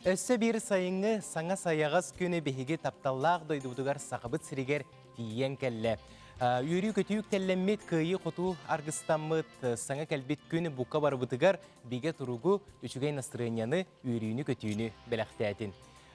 Өссө биир сайыҥҥы саҥа сайаҕас күнү биһиги тапталлаах дойдубутугар Сахабыт сиригэр тиийэн кэллэ. Үөрүү-көтүү үктэллэммит, кыайыы-хотуу аргыстаммыт, саҥа кэлбит күн бука барыбытыгар бигэ туругу, үчүгэй настырыанньаны, үөрүүнү-көтүүнү бэлэхтээтин.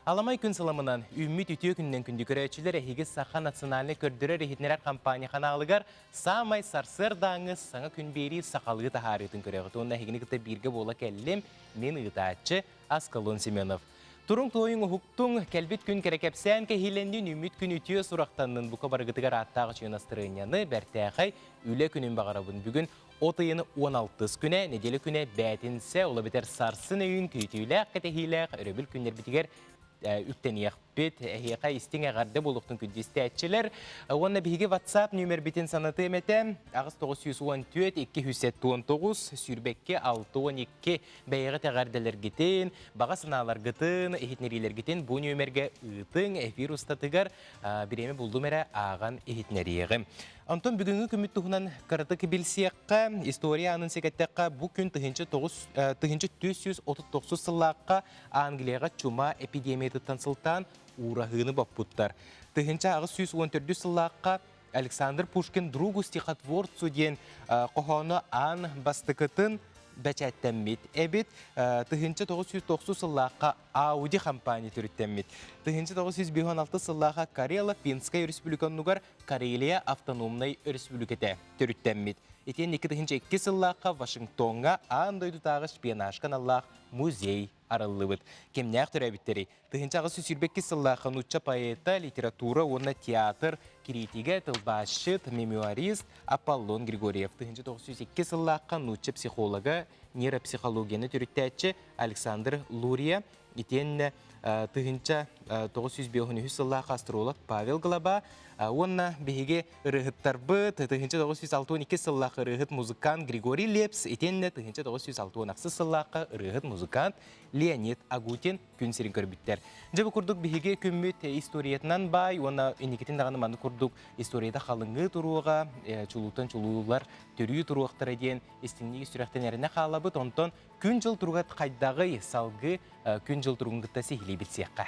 Аламай күн сыламынан үүммүт үтүө күнүнэн күндү көрөөччүлэр эһиги Саха национальнай көрдөрөр-иһитиннэрэр компания ханаалыгар саамай сарсыардааҥҥы саҥа күн биэрии сахалыы таһаарыытын көрөҕүт уонна эһигини кытта бииргэ буола кэллим мин ыытааччы Аскалон Семенов. Туруҥ туойуҥ уһуктуҥ, кэлбит күн кэрэ кэпсээн кэһиилэннин, үүммүт күн үтүө сурахтаннын, бука барыгытыгар ааттаах үчүгэй настырыанньаны, бэртээхэй үлэ күнүн баҕарабын. Бүгүн от ыйын 16 күнэ, нэдиэлэ күнэ бээтинсэ, ол эбэтэр сарсын өйүн күүтүүлээх, кэтэһиилээх өрөбүл күннэрбитигэр үктэниэхпит. Эһиэхэ истиҥ эҕэрдэ буолуохтун күндү истээччилэр. Уонна биһиги WhatsApp нүөмэрбитин санатыам этэ. 8914 279 22 62 бэйэҕит эҕэрдэлэргитин, баҕа санааларгытын, иһитиннэриилэргитин бу нүөмэргэ ыытыҥ. Эфир устатыгар бириэмэ буллум эрэ ааҕан иһитиннэриэҕим. Онтон бүгүҥҥү күммүт туһунан кыратык билсиэххэ, история аанын сэгэттэххэ, бу күн 1939 сыллаахха Англияҕа чума эпидемиятыттан сылтаан уураһыыны боппуттар. 1814 сыллаахха Александр Пушкин «Другу стихотворцу» диэн хоһооно аан бастакытын бэчээттэммит эбит. 1990 сыллаахха Audi компания төрүттэммит. 1956 сыллаахха Карело-Финскай республика оннугар Карелия автономнай өрөспүүбүлүкэтэ төрүттэммит. Итиэн 2002 сыллаахха Вашингтоҥҥа аан дойдутааҕы шпионажка аналлаах музей арыллыбыт. Кимнээх төрөөбүттэрий? 1822 сыллаахха нуучча поэта, литература уонна театр кириитигэ, тылбаасчыт, мемуарист Аполлон Григорьев. 1902 сыллаахха нуучча психолога, нейропсихологияны төрүттээччи Александр Лурия итиэннэ 1953 сыллаах астролог Павел Глаба уонна биһиги ырыаһыттарбыт 1962 сыллаах ырыаһыт музыкант Григорий Лепс итиэннэ 1968 сыллаахха ырыаһыт музыкант Леонид Агутин күн сирин көрбүттэр. Дьэ бу курдук биһиги күммүт историятынан баай уонна инникитин даҕаны маннык курдук историята халыҥыы туруоҕа, чулуутан чулуулар төрүү туруохтара диэн истиҥник сүрэхтэн эрэнэ хаалабыт. Онтон Күн-дьыл туруга хайдаҕый? Салгыы күн-дьыл туругун кытта сиһилии билсиэххэ.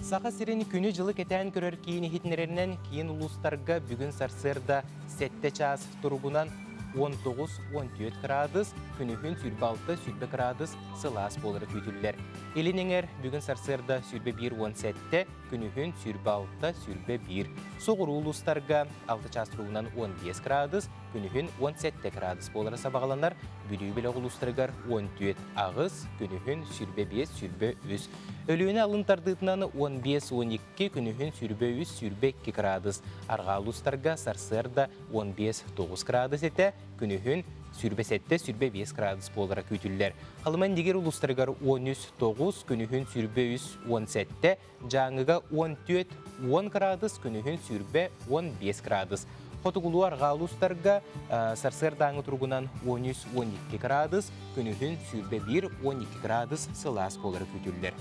Саха сирин күнү-дьылы кэтээн көрөр киин иһитиннэрэринэн киин улуустарга бүгүн сарсыарда 7 чаас туругунан 19-14 кыраадыс, күнүһүн 26-20 кыраадыс сылаас буолара күүтүллэр. Илин эҥэр бүгүн сарсыарда 21-17, күнүһүн 26-21. Соҕуруу улуустарга 6 чаас туругунан 15 градус, күнүһүн 17 градус буолара сабаҕаланар. Бүлүү бөлөх улуустарыгар 14 аҕыс, күнүһүн 25-23. Өлүөнэ алын тардыытынан 15-12, күнүһүн 23-22 градус. Арҕаа улуустарга сарсыарда 15-9 градус этэ, күнүһүн 27-25 градус буолара күүтүллэр. Халыма-Индигир улуустарыгар 13-9, күнүһүн 23-17, Дьааҥыга 14-10 градус, күнүһүн 20-15 градус. Хотугулуу арҕаа улуустарга сарсыардааҥы туругунан 13-12 градус, күнүһүн 21-12 градус сылаас буолара күүтүллэр.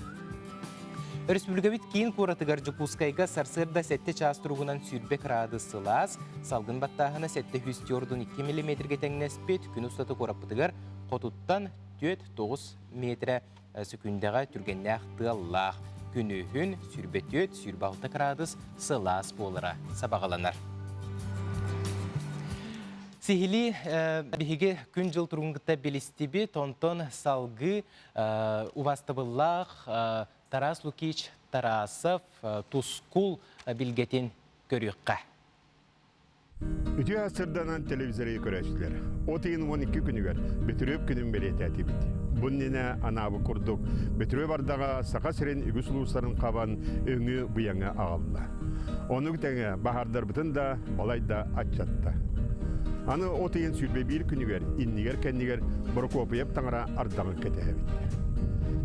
Өрөспүүбүлүкэбит киин куоратыгар Дьокуускайга сарсыарда 7 чаас туругунан 20 градус сылаас, салгын баттааһына 742 миллиметргэ тэҥнэспит, күн устата куораппытыгар хотуттан 4-9 метрэ сөкүүндэҕэ түргэннээх тыаллаах, күнүһүн 24-26 градус сылаас буолара сабаҕаланар. Сиһилии биһиги күн-дьыл туругун кытта билистибит, онтон салгыы убаастабыллаах Тарас Лукич Тарасов Тускул билгэтин көрүөххэ. Үтүө сырданан телевизоры көрөөччүлэр. От ыйын 12 күнүгэр Бөтүрүөп күнүн бэлиэтээтибит. Бу иннинэ анаабы курдук Бөтүрүөп ардаҕа Саха сирин үгүс улуустарын хабан өҥү быйаҥы аҕалла. Ону тэҥэ баһаардарбытын да балай да аччатта. Аны от ыйын 21 күнүгэр иннигэр-кэннигэр Борокуопуйап таҥара ардаҕын кэтэһэбит.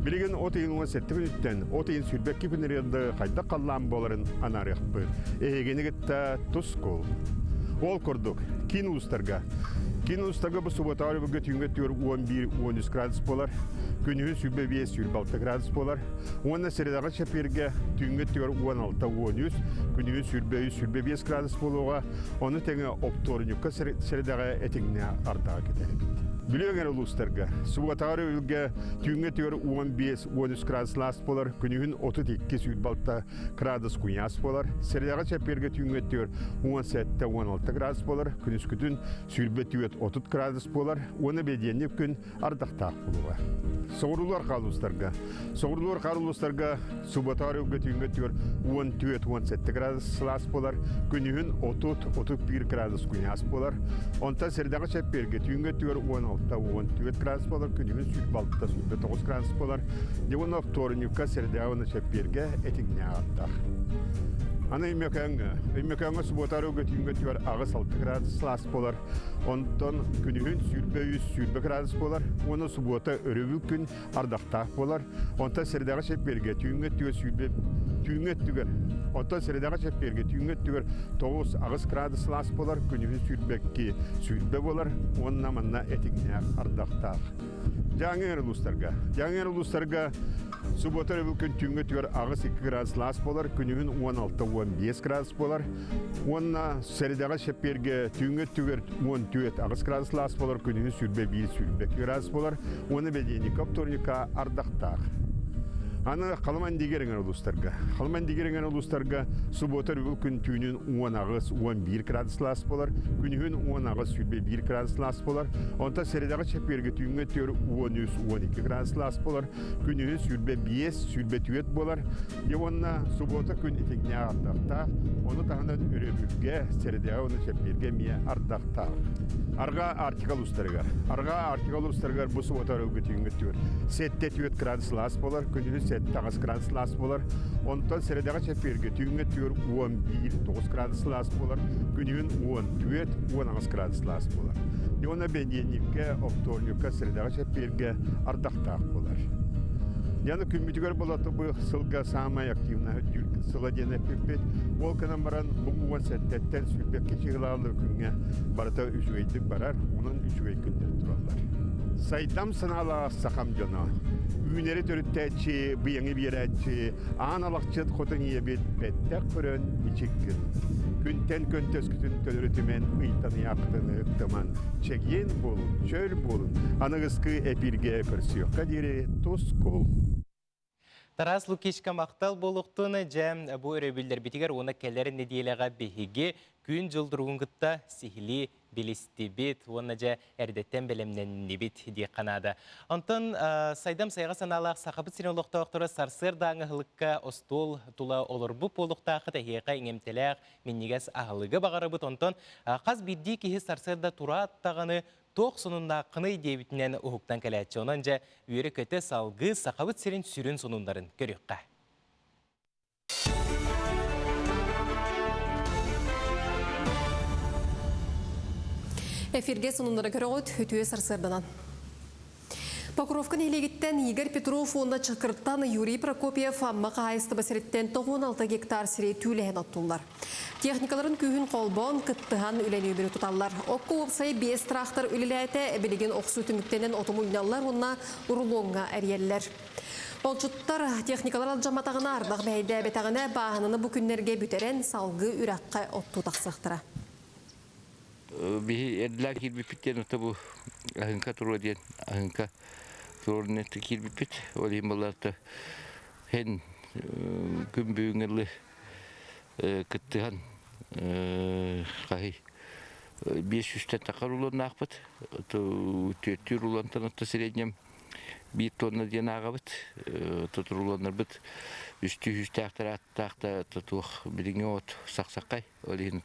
Билигин от ыйын 17 күнүттэн от ыйын 22 күнүгэр хайдах халлаан буоларын анаарыахпыт. Эһигини кытта тускул. Ол курдук, киин улуустарга Киин улуустарга бу субботаҕа өрөбүлгэ түүҥҥэ түөр 11-13 градус буолар, күнүһүн 25-26 градус буолар. Уонна средаҕа чэппиэргэ түүҥҥэ түөр 16-13, күнүһүн 23-25 градус буолуоҕа. Ону тэҥэ оптуорунньукка средаҕа этиҥнэ ардаҕа кэтэһэбит. Бүлүү эҥэр улуустарга субуотаҕар өрүлгэ түүҥҥэ түгэр 15-13 градус лаас буолар, күнүһүн 32 сүүрбалта градус куйаас буолар, сэрэдэҕэ чэппиэргэ түүҥҥэ түгэр 17-16 градус буолар, күнүскүтүн 24-30 градус буолар уонна бэдиэнньик күн ардахтаах буолуоҕа. Соҕуруулар хаалуустарга Соҕуруулар хаалуустарга субуотаҕар өрүлгэ түүҥҥэ түгэр 14-17 градус сылаас буолар, күнүһүн 30-31 градус куйаас буолар. Онтон сэрдэҕэ чэппиэргэ түүҥҥэ өттүгэр 16-14 градус буолар, күнүһүн 26-29 градус буолар. Дьэ уонна вторникка сэрдэҕэ уонна чэппиэргэ этиҥнээх ардах. Аны Өймөкөөҥҥө. Өймөкөөҥҥө субуота арыгы түүҥҥэ өттүгэр 8-6 градус сылаас буолар. Онтон күнүһүн 23-20 градус буолар. Уонна субуота өрөбүл күн ардахтаах буолар. Онтон сэрэдэҕэ чэппиэргэ түүҥҥэ өттүгэр сүүрбэ түүҥҥэ өттүгэр Оттон сэрэдэҕэ чэппиэргэ түүҥҥэ өттүгэр 9-8 градус сылаас буолар, күнүһүн сүүрбэкки сүүрбэ буолар уонна манна этиҥнээх ардахтаах. Дьааҥы эҥэр улуустарга. Дьааҥы эҥэр улуустарга субуота өрөбүл күн түүҥҥэ өттүгэр 8-2 градус сылаас буолар, күнүһүн 16-15 градус буолар. Уонна сэрэдэҕэ чэппиэргэ түүҥҥэ өттүгэр 14-8 градус сылаас буолар, күнүһүн 21-22 градус буолар. Уонна бэлиэнньиккэ вторникка ардахтаах. Аны Халыман дигэр эҥэр улуустарга. Халыман дигэр эҥэр улуустарга субуота өрөбүл күн түүнүн 18-11 градус сылаас буолар, күнүһүн 18-21 градус сылаас буолар. Онтон сэрэдэҕэ чэппиэргэ түүҥҥэ өттүгэр 13-12 градус сылаас буолар, күнүһүн 25-24 буолар. Дьэ уонна субуота күн итиҥнээх ардахтаах, ону таһынан өрөбүлгэ, сэрэдэҕэ уонна чэппиэргэ эмиэ ардахтаах. Арҕаа Арктика улуустарыгар. Арҕаа Арктика улуустарыгар бу субуота өрөбүлгэ түүҥҥү өттүгэр 7-4 градус сылаас буолар, күнүһүн 7-8 градус сылаас буолар. Онтон сэрэдэҕэ чэппиэргэ түүҥҥү өттүгэр 11-9 градус сылаас буолар, күнүһүн 14-18 градус сылаас буолар. Дьэ уонна бэнидиэнньиккэ, оптуорунньукка, сэрэдэҕэ чэппиэргэ ардахтаах буолар. Яны күммүтүгэр болото бу сылга саамай активно сыла диэн эппиппит. Ол гынан баран бу 17-тэн сүүрбэккэ чыһылаалы күҥҥэ барыта үчүгэйдик барар, онон үчүгэй күннэр тураллар. Сайдам санаалаах сахам дьоно, үүнэри төрүттээччи, быйаҥы биэрээччи, аан алахчыт хотун ийэбит бэттэх көрөн мичик гын. Күнтэн көнтөскүтүн төлөрүтүмэн, ыйтан ыйаахтын ыһыктыман, чэгиэн буолун, чөл буолун, аныгыскы эпииргэ көрсүөххэ диэри тускул. Тарас Лукичка махтал буолуохтун, дьэ, бу өрөбүллэрбитигэр уонна кэлэр нэдиэлэҕэ биһиги күн-дьыл туругун кытта сиһилии билистибит уонна дьэ эрдэттэн бэлэмнэннибит диэххэ наада. Онтон сайдам сайаҕа санаалаах Сахабыт сирин олохтоохторо сарсыардааҥы аһылыкка остуол тула олорбут буолуохтааххыт эһиэхэ иҥэмтэлээх минньигэс аһылыгы баҕарабыт. Онтон хас биирдии киһи сарсыарда тураат даҕаны туох сонуннааххыный диэбитинэн уһуктан кэлээччи. Онон дьэ үөрэ-көтө салгыы Сахабыт сирин сүрүн сонуннарын көрүөххэ. Эфиргэ сонуннары көрөҕүт, үтүө сарсыарданан. Покровка нэһилиэгиттэн Игорь Петров уонна Чакыртан Юрий Прокопьев Амма хаһаайыстыба сириттэн 96 гектар сири түүлэһэн оттуллар. Техникаларын күүһүн холбоон, кыттыһан үлэни үбүрү туталлар. Окко уопсай биэс трактор үлэлээтэ, билигин охсуу түмүктэнэн оту мунньаллар уонна рулоҥҥа эрийэллэр. Олчуттар техникалар алдьамматаҕына, ардах мэһэйдээбэтэҕинэ, бааһынаны бу күннэргэ бүтэрэн, салгыы үрэххэ оттуу тахсыахтара. Биһи эрдэлээн киирбиппит диэн ото бу аһыҥка туруо диэн аһыҥка туруорун киирбиппит. Ол иһин буоллар һин күн бүгүҥҥэ кыттыһан хаһый биэс сүүстэн тахар улуоннаахпыт. Түөртүүр улуонтан отто среднем биир тонна диэн ааҕабыт. Тутурулуоннарбыт үстүү сүүстээхтэр аттаах да туох билиҥҥи от сахсаххай. Ол иһин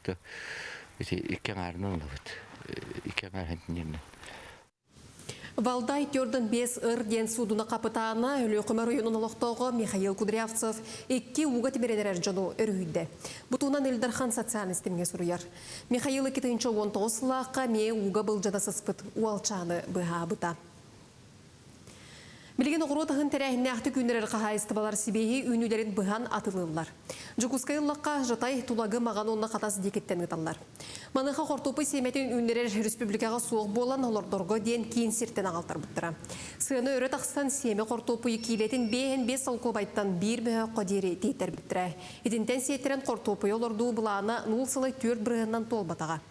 ити икки аҥаарынан ылабыт. Икки аҥаар хантиннеринэн. Валдай Тёрден бес ыр диэн суудуна хапытаана Өлүөхүмэ оройуонун олохтооҕо Михаил Кудрявцев икки ууга тимирэн эрэр дьону өрүһүйдэ. Бу туһунан Ил Дархан социальнай ситимҥэ суруйар. Михаил 2019 сыллаахха эмиэ ууга былдьана сыспыт уолчааны быһаабыта. Билигин оҕуруот аһын тэрээһиннээхтик үүннэрэр хаһаайыстыбалар сибиэһи үүнүүлэрин быһан атылыыллар. Дьокуускай ыллахха Жатай, Тулагы, Маҕан уонна Хатас диэкиттэн ыыталлар. Маныаха хортуоппуй сиэмэтин үүннэрэр республикаҕа суох буолан, олордорго диэн киин сиртэн аҕалтарбыттара. Сыана өрө тахсан, сиэмэ хортуоппуйу киилэтин 5 солкуобайтан биир мөһөөххө диэри тиэйтэрбиттэрэ. Итинтэн сиэттэрэн хортуоппуйу олордуу былаана нуул сылай 4 бырыһыанынан туолбатаҕа.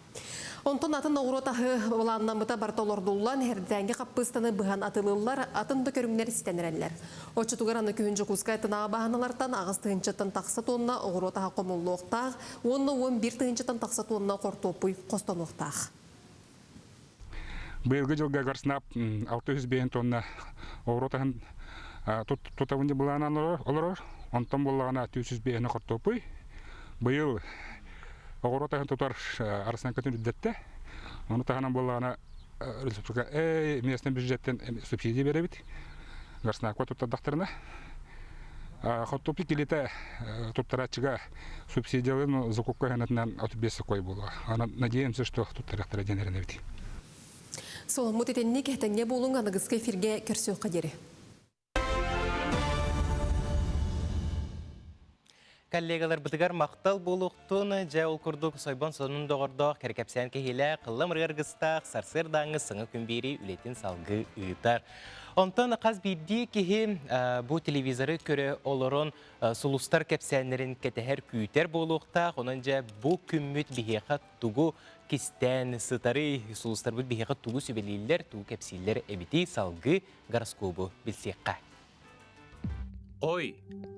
Онтон атын оҕуруот аһы былааннаммыта барыта олордуллан, эрдээҥҥи хаппыыстаны быһан атылыыллар, атын да көрүҥнэр ситэн эрэллэр. Оччотугар аны күһүн Дьокуускай аттынааҕы бааһыналартан 8 тыһыынчаттан тахса тонна оҕуруот аһа хомуллуохтаах уонна 11 тыһыынчаттан тахса тонна хортуоппуй хостонуохтаах. Быйылгы дьылга Горснаб 605 тонна оҕуруот аһын тутабын былаанан олорор. Онтон буоллаҕына 405 хортуоппуй. Быйыл оҕуруот аһын тутар арсенкатын үрдэттэ. Ону таһынан буоллаҕына республика местный бюджеттен субсидия беребит. Горснабка туттардахтарына. Хортуоппуй килиэтэ туттарааччыга субсидияларын закупка ыһанатынан 35 сокой буолуо. Онон надеемся, что туттарыахтара диэн эрэнэбит. Соломмут итинник этэҥҥэ буолуҥ аныгыскы эфиргэ көрсүөххэ диэри. Коллегаларбытыгар махтал буолуохтун, дьэ ол курдук сойбон сонун доҕордоох, кэрэкэпсээн киһилээх, кыллам ырыаргыстаах, сарсыардааҥҥы саҥа күн биэрии үлэтин салгыы ыытар. Онтон хас биирдии киһи бу телевизоры көрө олорон сулустар кэпсээннэрин кэтэһэр күүтэр буолуохтаах. Онон дьэ бу күммүт биһиэхэ тугу кистээн сытарый, сулустарбыт биһиэхэ тугу сүбэлииллэр, тугу кэпсииллэр эбитий, салгыы гороскобу билсиэххэ. Ой,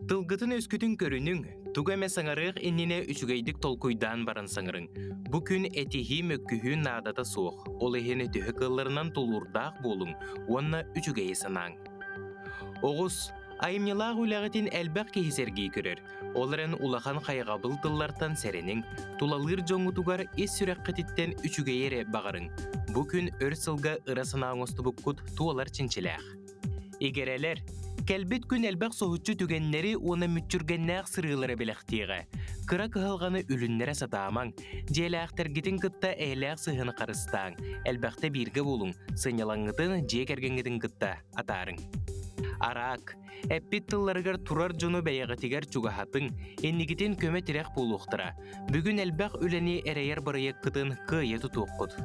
тылгытын-өскүтүн көрүнүҥ, тугу эмэ саҥарыах иннинэ үчүгэйдик толкуйдаан баран саҥарыҥ. Бу күн этиһии-мөккүһүү наадата суох, ол иһин төһө кыалларынан тулуурдаах буолуҥ уонна үчүгэйи санааҥ. Оҕус, айымньылаах үлэҕитин элбэх киһи сэргии көрөр. Ол эрэн улахан хайҕабыл тыллартан сэрэниҥ, тулалыыр дьоҥҥутугар ис сүрэххититтэн үчүгэйи эрэ баҕарыҥ. Бу күн өр сылга ыра санаа оҥостубуккут туолар чинчилээх. Игирэлэр, кэлбит күн элбэх соһуччу түгэннэри уонна мүччүргэннээх сырыылары бэлэхтиэҕэ. Кыра кыһалҕаны үлүннэрэ сатаамаҥ, дьиэлээхтэргитин кытта эйэлээх сыһыаны харыстааҥ, элбэхтэ бииргэ буолуҥ, сынньалаҥҥытын дьиэ кэргэҥҥитин кытта атаарыҥ. Араак, эппит тылларыгар турар дьону бэйэҕитигэр чугаһатыҥ, инникитин көмө-тирэх буолуохтара. Бүгүн элбэх үлэни эрэйэр бырайыаккытын кыайа тутуоххут.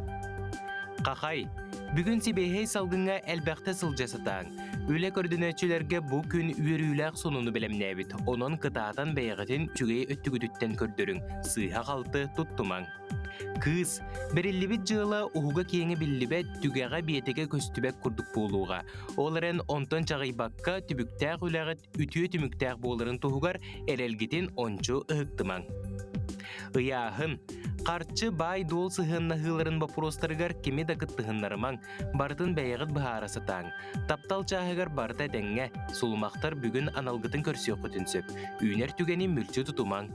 Хахай, бүгүн сибиэһэй салгыҥҥа элбэхтэ сылдьа сатааҥ. Үлэ көрдөнөөччүлэргэ бу күн үөрүүлээх сонуну бэлэмнээбит. Онон кытаатан бэйэҕитин үчүгэй өттүгүтүттэн көрдөрүҥ, сыыһа-халты туттумаҥ. Кыыс, бэриллибит дьыала уһуга-киэҥэ биллибэт, түгэҕэ биэтэгэ көстүбэт курдук буолуоҕа. Ол эрэн онтон чаҕыйбакка түбүктээх үлэҕит үтүө түмүктээх буоларын туһугар эрэлгитин ончу ыһыктымаҥ. Ыйааһын. Харчы баай-дуол сыһыаннаһыыларын боппуруостарыгар кими да кыттыһыннарымаҥ, барытын бэйэҕит быһаара сатааҥ. Таптал чааһыгар барыта этэҥҥэ, сулумахтар бүгүн аналгытын көрсүөххүтүн сөп. Үүнэр түгэни мүлчү тутумаҥ.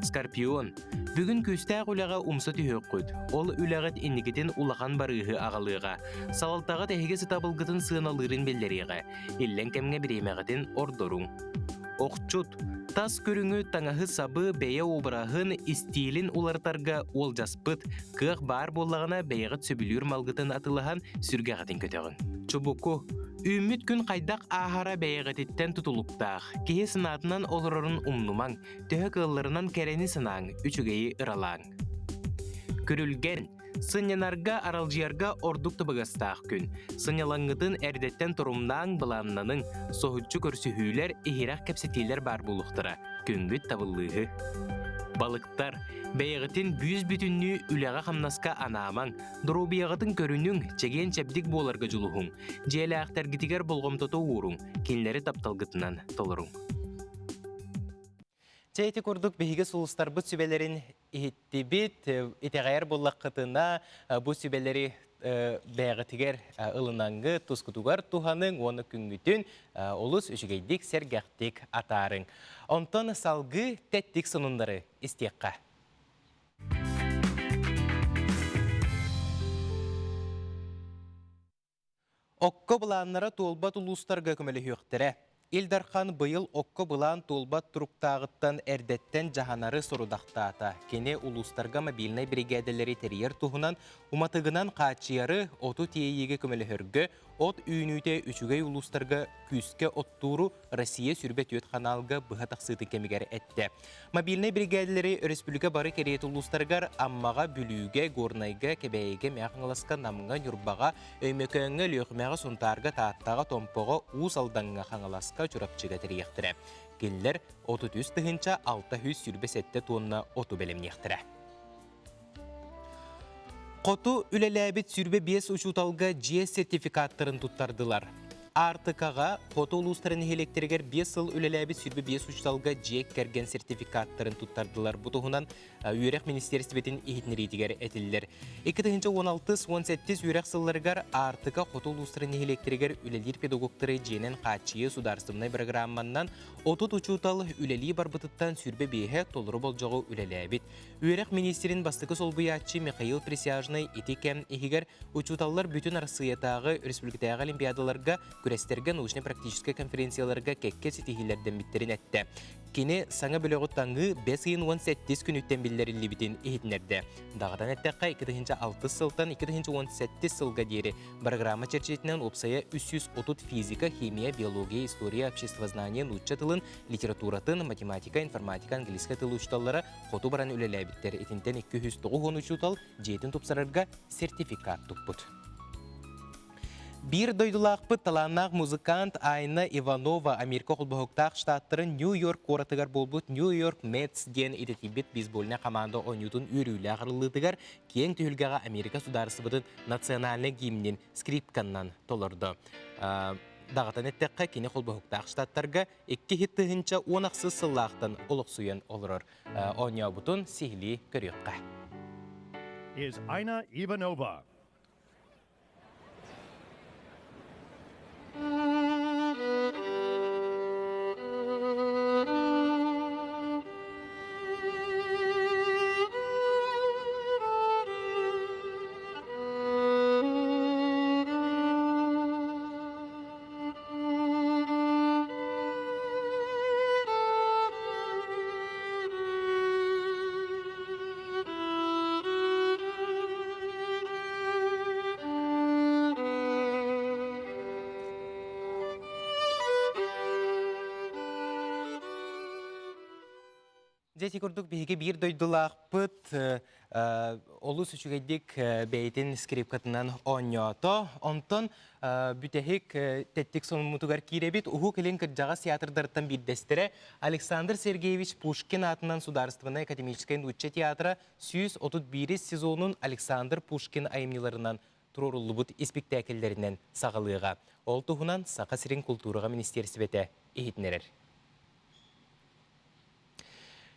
Скорпион. Бүгүн күүстээх үлэҕэ умса түһүөххүт. Ол үлэҕит инникитин улахан барыыһы аҕалыаҕа. Салалтаҕыт эһиги сытабылгытын сыаналыырын биллэриэҕэ. Иллэҥ кэмҥэ бириэмэҕитин ордоруҥ. Охчут. Тас көрүҥү, таҥаһы-сабы, бэйэ обраһын, истиилин уларытарга уолдьаспыт. Кыах баар буоллаҕына, бэйэҕит сөбүлүүр малгытын атыылаһан, сүргэҕитин көтөҕүн. Чубуку. Үүммүт күн хайдах ааһара бэйэҕититтэн тутулуктаах. Киһи санаатынан олорорун умнумаҥ. Төһө кыалларынан кэрэни санааҥ, үчүгэйи ыралааҥ. Күрүлгэн. Сынньанарга, аралдьыйарга ордук табыгастаах күн. Сынньалаҥҥытын эрдэттэн торумнааҥ, былааннаныҥ. Соһуччу көрсүһүүлэр, иһирэх кэпсэтиилэр баар буолуохтара. Күҥҥүт табыллыыһы. Балыктар. Бэйэҕитин бүүс-бүтүннүү үлэҕэ-хамнаска анаамаҥ. Доруобуйаҕытын көрүнүҥ, чэгиэн-чэбдик буоларга дьулуһуҥ. Дьиэлээхтэргитигэр болҕомтото ууруҥ, кинилэри тапталгытынан толоруҥ. Чэ ити курдук биһиги сулустарбыт сүбэлэрин иһиттибит. Итэҕэйэр буоллаххытына, бу сүбэлэри бэйэҕитигэр ылынаҥҥыт, тускутугар туһаныҥ уонна күҥҥүтүн олус үчүгэйдик, сэргэхтик атаарыҥ. Онтон салгыы тэттик сонуннары истиэххэ. Окко былааннара туолбат улуустарга көмөлөһүөхтэрэ. Ил Дархан быйыл окко былаан туолбат туруктааҕыттан эрдэттэн дьаһанары сорудахтаата. Кини улуустарга мобильнай биригээдэлэри тэрийэр туһунан уматыгынан хааччыйары, оту тиэйиигэ көмөлөһөргө, от үүнүүтэ үчүгэй улуустарга күүскэ оттууру Россия 24 ханаалга быһа тахсыытын кэмигэр эттэ. Мобильнай биригээдэлэри өрөспүүбүлүкэ бары кэриэтэ улуустарыгар Аммаҕа, Бүлүүгэ, Горнайга, Кэбээйигэ, Мэҥэ Хаҥаласка, Намҥа, Ньурбаҕа, Өймөкөөҥҥө, Өлүөхүмэҕэ, Сунтаарга, Тааттаҕа, Томпоҕо, Уус Алдаҥҥа, Хаҥаласка, Чурапчыга тэрийиэхтэрэ. Кинилэр 33 627 туонна оту бэлэмниэхтэрэ. Хоту үлэлээбит 25 учууталга дьиэ сертификаттарын туттардылар. Аартыкаҕа хоту улуустарын нэһилиэктэригэр 5 сыл үлэлээбит 25 учууталга дьиэ кэргэн сертификаттарын туттардылар. Бу туһунан үөрэх министиэристибэтин иһитиннэриитигэр этиллэр. 2016-17 үөрэх сылларыгар Аартыка хоту улуустарын нэһилиэктэригэр үлэлиир педагогтары дьиэнэн хааччыйыы судаарыстыбаннай бырагыраамманнан 30 учуутал үлэлии барбытыттан 25-э толору болдьоҕу үлэлээбит. Үөрэх миниистирин бастакы солбуйааччы Михаил Присяжный ити кэм иһигэр учууталлар бүтүн Арассыыйатааҕы республикатааҕы олимпиадаларга, күрэстэргэ, научнай-практическай конференцияларга кэккэ ситиһиилэрдэммиттэрин эттэ. Кини саҥа бөлөҕү таҥыы бэс ыйын 17 күнүттэн биллэриллибитин иһитиннэрдэ. Даҕатан эттэххэ, 2006 сылтан 2017 сылга диэри Программа чэрчитинэн уопсайа 330 физика, химия, биология, история, обществознание, нуучча тылын, литературатын, математика, информатика, английскай тыл учууталлара хоту баран үлэлээбиттэр. Итинтэн 290 учуутал дьиэтин тупсарарга сертификат туппут. Биир дойдулаахпыт талааннаах музыкант Айна Иванова Америка холбоһуктаах штаттарын Нью-Йорк куоратыгар буолбут Нью-Йорк Мэтс диэн идэтийбит бейсбольнай хамаанда оонньуутун үөрүүлээх арыллыытыгар киэҥ түһүлгэҕэ Америка судаарыстыбатын национальнай гимнин скрипканнан толордо. Даҕатан эттэххэ, кини холбоһуктаах штаттарга 2016 сыллаахтан олохсуйан олорор. Оонньообутун сиһилии көрүөххэ. Is Aina Ivanova. Дьэ ити курдук биһиги биир дойдулаахпыт олус үчүгэйдик бэйэтин скрипкатынан оонньоото. Онтон бүтэһик тэттик сонуммутугар киирэбит. Уһук Илин кырдьаҕас театрдарыттан биирдэстэрэ Александр Сергеевич Пушкин аатынан Судаарыстыбаннай академическай нуучча театра 131 сезонун Александр Пушкин айымньыларынан туруоруллубут испиктээкиллэринэн саҕалыаҕа. Ол туһунан Саха сирин култуураҕа министиэристибэтэ иһитиннэрэр.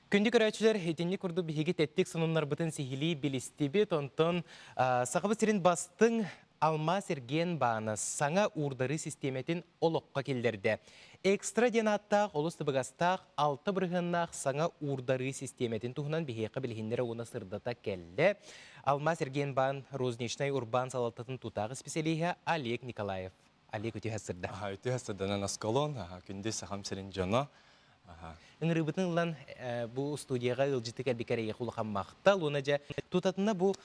Күндү көрөөччүлэр, итинник курдук биһиги тэттик сонуннарбытын сиһилии билистибит. Онтон Сахабыт сирин бастыҥ Алмаас эргиэн баана саҥа уурдарыы систиэмэтин олоххо киллэрдэ. Экстра диэн ааттаах олус табыгастаах алта бырыһыаннаах саҥа уурдарыы систиэмэтин туһунан биһиэхэ билиһиннэрэ уонна сырдата кэллэ. Алмаас эргиэн баан розничнай урбаан салалтатын тутаах исписэлииһэ Олег Николаев. Олег үтүө сырда. Үтүө сырданан осколон, күндү сахам сирин дьоно. Ыҥырыыбытын ылан бу студияҕа ыалдьыты кэлбиккэр эйиэхэ улахан махтал. Уонна дьэ тутатына бу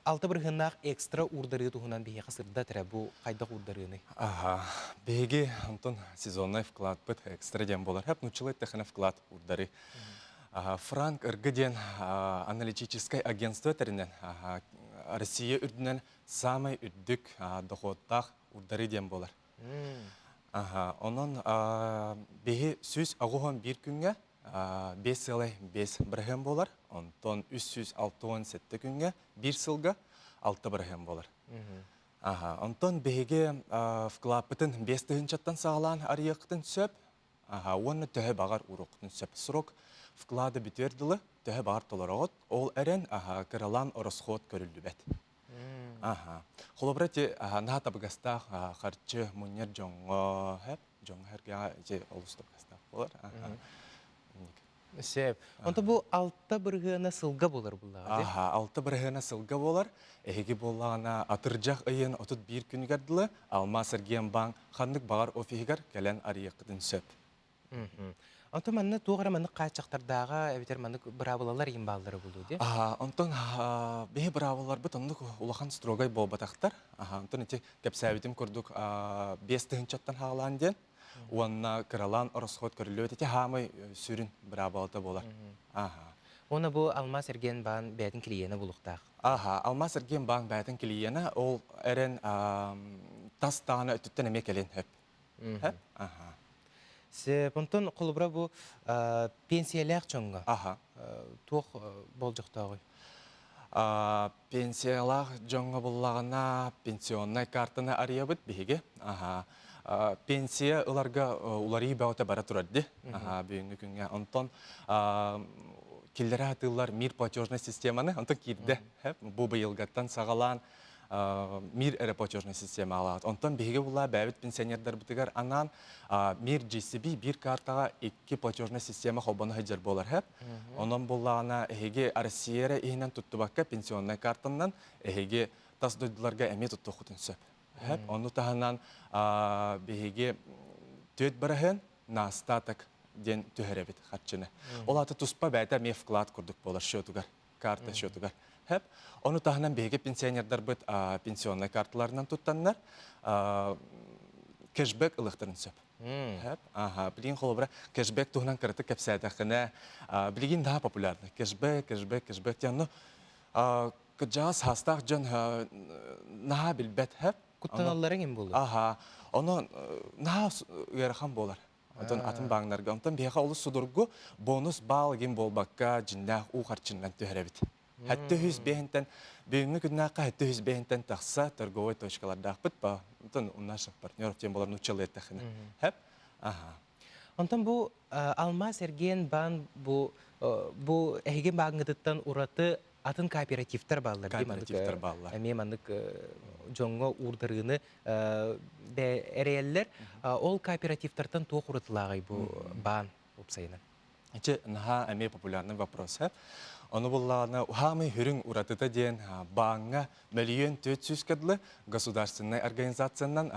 алта бырыһыаннаах экстра уурдарыы туһунан биһиэхэ сырдат эрэ бу хайдах уурдарыыный? Аха, биһиги онтон сезоннай вкладпыт экстра диэн буолар. Хэп нуччалыы эттэххинэ вклад уурдарыы. Франк Ыргы диэн аналитическай агентство тэринэн Россия үрдүнэн саамай үрдүк дохуоттаах уурдарыы диэн буолар. Онон биһи 181 күҥҥэ 5,5 бырыһыан буолар, онтон 367 күҥҥэ биир сылга 6 бырыһыан буолар. Онтон биһиги вкладпытын 5 тыһыынчаттан саҕалаан арыйыахпытын сөп, уонна төһө баҕар уруоххутун сөп. Срок вклада бүтүөр дылы төһө баҕар толороҕут, ол эрэн кыралаан оросхуот көрүллүбэт. Холобура ити наһаа табыгастаах харчы мунньар дьоҥҥо дьоҥҥо-сэргэҕэ ити олус табыгастаах буолар. Сөп. Онто бу алта бырыһыана сылга буолар буллаҕа дии? Алта бырыһыана сылга буолар. Эһиги буоллаҕына атырдьах ыйын 31 күнүгэр дылы Алмаас Эргиэнбаан ханнык баҕар офиһыгар кэлэн арыйыаххытын сөп. Онтон манна туох эрэ маннык хааччахтардааҕа эбэтэр маннык быраабылалар иһин бааллара буолуо дии? Онтон биһи быраабылаларбыт оннук улахан строгай буолбатахтар. Онтон ити кэпсээбитим курдук 5 тыһыынчаттан хаалаан диэн уонна кыралаан оросхуот көрүллүбэт ити хаамай сүрүн быраабылата буолар. Уонна бу Алмаас эргиэн баан бэйэтин клиенэ булуохтаах. Аха, Алмаас эргиэн баан бэйэтин клиенэ ол эрэн тас даҕаны өттүттэн эмиэ кэлин хөп. Аха. Сөп. Онтон холобура бу пенсиялээх дьоҥҥо туох болдьохтооҕуй? Пенсиялаах дьоҥҥо буллаҕына пенсионнай картаны арыйабыт биһиги. Аха. Пенсия ыларга уларыы бөҕөтө бара турар дии. Аха, бүгүҥҥү күҥҥэ. Онтон киллэрэ сатыыллар мир платежнай системаны. Онтон киирдэ. Бу быйылгаттан саҕалаан мир эрэ платежнай система алаат. Онтон биһиги булла бэйэбит пенсионердарбытыгар анаан мир GCB биир картаҕа икки платежнай система холбоно сылдьар буолар хэп. Онон буллаҕына эһиги Россия эрэ иһинэн туттубакка пенсионнай картаннан эһиги тас дойдуларга эмиэ туттуоххутун сөп. Хэп. Ону таһынан биһиги түөт бараһын на остаток диэн түһэрэбит харчыны. Ол аата туспа бэйэтэ эмиэ вклад курдук буолар счетугар карта счетугар. Хэп. Ону таһынан биһиги пенсионердарбыт пенсионнай карталарынан туттаннар кэшбэк ылыахтарын сөп. Хэп. Аха, билигин холобура кэшбэк туһунан кыратык кэпсээтэххинэ, билигин да популярный. Кэшбэк, кэшбэк, кэшбэк диэн кырдьаҕас саастаах дьон наһаа билбэт хэп. Куттаналларыҥ им буолуо. Аха. Онон наһаа ыарахан буолар. Онтон атын бааҥнарга. Онтон биһиэхэ олус судургу бонус баал гин буолбакка дьиннээх уу харчыннан түһэрэбит. Хэтте үс биэһинтэн бүгүҥҥү күннээххэ хэтте үс биэһинтэн тахса торговой точкалардаахпыт ба. Онтон у наших партнеров тем болар нуччалыы эттэххинэ. Хэп. Аха. Онтон бу Алмаас эргиэн баан бу бу эһиги бааҥҥытыттан ураты атын кооперативтар бааллар. Кооперативтар бааллар. Эмиэ маннык дьоҥҥо уурдарыыны эрэйэллэр. Ол кооперативтартан туох уратылааҕый бу баан уопсайынан? Ити наһаа эмиэ популярный вопрос. Ону буллаҕына хаамый хүрүҥ уратыта диэн бааҥҥа мөлүйүөн 400 дылы государственнай организациянан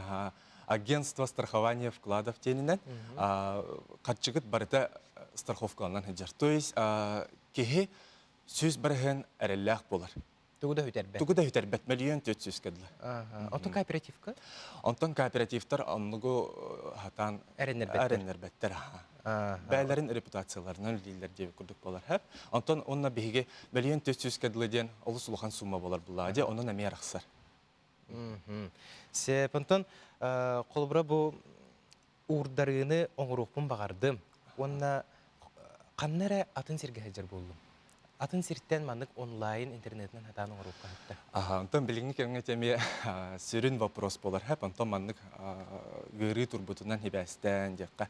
агентство страхования вкладов диэнинэн харчыгыт барыта страховкаланан сылдьар. То есть киһи 100% эрэллээх буолар. Тугу да сүтэрбэт. Тугу да сүтэрбэт. Мөлүйүөн 400 дылы. Онтон кооперативка? Онтон кооперативтар оннугу хатаан эрэннэрбэттэр. Эрэннэрбэттэр. Бээлэрин репутацияларынан үлэлииллэр диэбит курдук буолар. Онтон онно биһиги мөлүйүөн 400 дылы диэн олус улахан сумма буолар буллаа дии, онон эмиэ арахсар. Сөп. Онтон холобура бу уурдарыыны оҥоруохпун баҕардым уонна ханна эрэ атын сиргэ сылдьар буоллум. Атын сиртэн маннык онлайн интернетинэн сатаан оҥоруохха сөптө. Аха, онтон билиҥҥи кэмҥэ эмиэ сүрүн вопрос буолар. Хэп, онтон маннык ыарыы турбутунан хибээстээн диэххэ.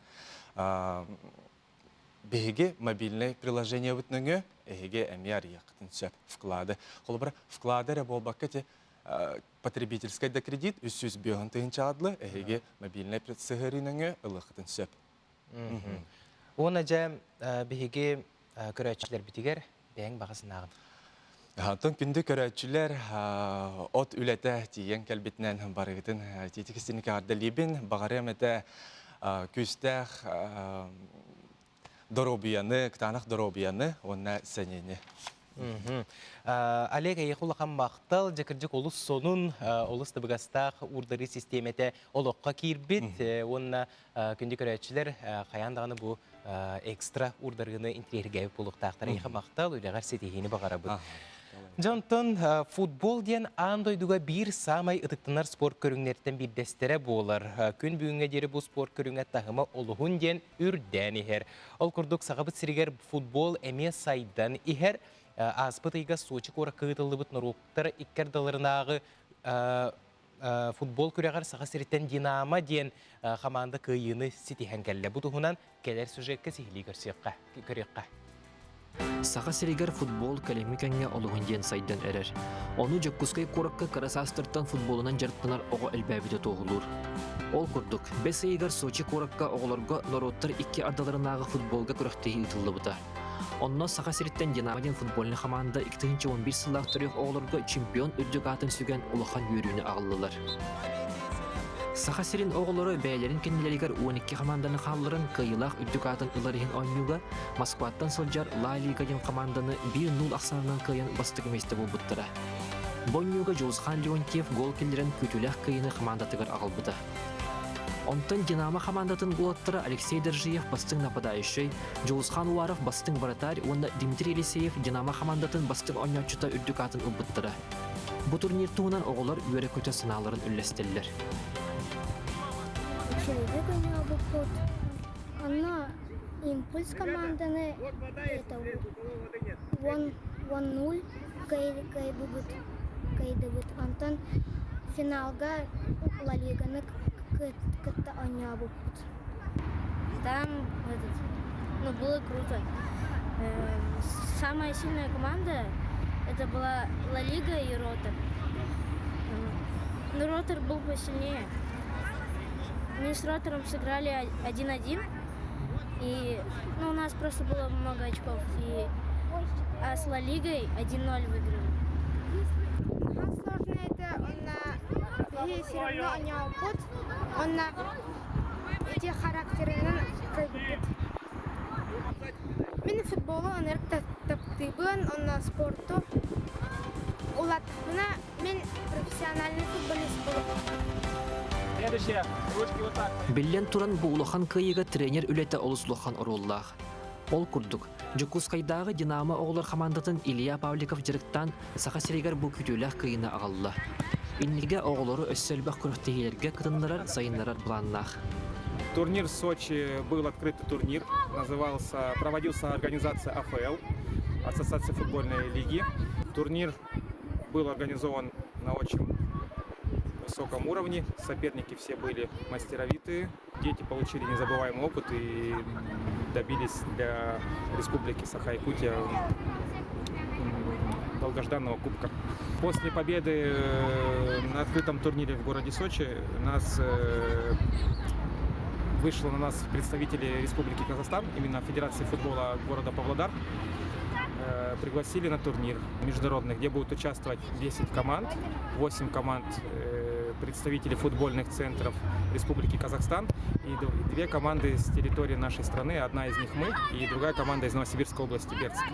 Биһиги мобильнай приложениебыт нөҥүө эһиги эмиэ арыйыаххытын сөп вклады. Холобура, вклады эрэ буолбакка ити потребительскай да кредит 305 тыһыынчаҕа дылы эһиги мобильнай сыһыарыы нөҥүө ылыаххытын сөп. Уонна дьэ биһиги көрөөччүлэрбитигэр бэйэҥ баҕа санааҕын. Онтон күндү көрөөччүлэр от үлэтэ тиийэн кэлбитинэн барыгытын тиитик истиник эҕэрдэлиибин. Баҕарыам этэ күүстээх доруобуйаны, кытаанах доруобуйаны уонна сэниэни. Олег эйиэхэ улахан махтал, дьэ кырдьык олус сонун, олус табыгастаах уурдарыы систиэмэтэ олоххо киирбит уонна күндү көрөөччүлэр хайаан даҕаны бу экстра уурдарыыны интириэһиргээбит буолуохтаахтар. Эйиэхэ махтал, үлэҕэр ситиһиини баҕарабыт. Дьонтон футбол диэн аан дойдуга биир саамай ытыктанар спорт көрүҥнэриттэн биирдэстэрэ буолар. Күн бүгүҥҥэ диэри бу спорт көрүҥэ таһыма олуһун диэн үрдээн иһэр. Ол курдук Сахабыт сиригэр футбол эмиэ сайдан иһэр. Ааспыт ыйга Сочи куоракка ыытыллыбыт норуоттар икки ардыларынааҕы футбол күрэҕэр Саха сириттэн Динамо диэн хамаанда кыайыыны ситиһэн кэллэ. Бу туһунан кэлэр сюжекка сиһилии көрсүөххэ, көрүөххэ. Саха сиригэр футбол кэлиҥҥи кэмҥэ олуһун диэн сайдан эрэр. Ону Дьокуускай куоракка кыра саастартан футболунан дьарыктанар оҕо элбээбитэ туоһулуур. Ол курдук, бэс ыйыгар Сочи куоракка оҕолорго норуоттар икки ардыларынааҕы футболга күрэхтэһии ыытыллыбыта. Онно Саха сириттэн Динамо диэн футбольнай хамаанда 2011 сыллаах төрүөх оҕолорго чемпион үрдүк аатын сүгэн улахан үөрүүнү аҕаллылар. Саха сирин оҕолоро бэйэлэрин кэннилэригэр 12 хамаанданы хаалларан кыайыылаах үрдүк аатын ылар иһин оонньууга Москваттан сылдьар Ла Лига диэн хамаанданы 1-0 ахсаанынан кыайан бастакы миэстэ буолбуттара. Бу оонньууга Дьулусхан Леонтьев гол киллэрэн күүтүүлээх кыайыыны хамаандатыгар аҕалбыта. Онтон Динамо хамаандатын уолаттара Алексей Доржиев бастыҥ нападающай, Дьулусхан Уаров бастыҥ вратарь уонна Дмитрий Елисеев Динамо хамаандатын бастыҥ оонньооччута үрдүк аатын ылбыттара. Бу турнир туһунан оҕолор үөрэ-көтө санааларын үллэстэллэр. Үчүгэйдик оонньообуппут. Онно Импульс команданы это 1-0. Кыайбыт, кыайдыбыт. Онтон финалга Ла Лиганы кытта оонньообуппут. Там этот, ну, было круто. Самая сильная команда это была Ла Лига и Ротор. Но Ротор был посильнее. Мы с Ротором сыграли 1-1. И ну, у нас просто было много очков. И, а с Ла Лигой 1-0 выиграли. Наһаа сложно это онна биһи все равно оонньообуппут онна ити характерынан кыайбыппыт. Мин футболу ынырык таптыыбын, онно спорту улааттахпына мин профессиональный футболист буолуом. Биллэн туран, бу улахан кыайыыга тренер үлэтэ олус улахан оруоллаах. Ол курдук, Дьокуускайдааҕы «Динамо» оҕолор хамаандатын Илья Павликов дьарыктаан Саха сиригэр бу күүтүүлээх кыайыыны аҕалла. Иннигэ оҕолору өссө элбэх күрэхтэһиилэргэ кытыннарар, сайыннарар былааннаах. Турнир в Сочи был открытый турнир, назывался, проводился организация АФЛ, Ассоциация футбольной лиги. Турнир был организован на очень высоком уровне, соперники все были мастеровитые, дети получили незабываемый опыт и добились для Республики Саха-Якутия долгожданного кубка. После победы э, на открытом турнире в городе Сочи нас э, вышло на нас представители Республики Казахстан, именно Федерации футбола города Павлодар, э, пригласили на турнир международный, где будут участвовать 10 команд, 8 команд представители футбольных центров Республики Казахстан и две команды с территории нашей страны. Одна из них мы и другая команда из Новосибирской области, Бердск.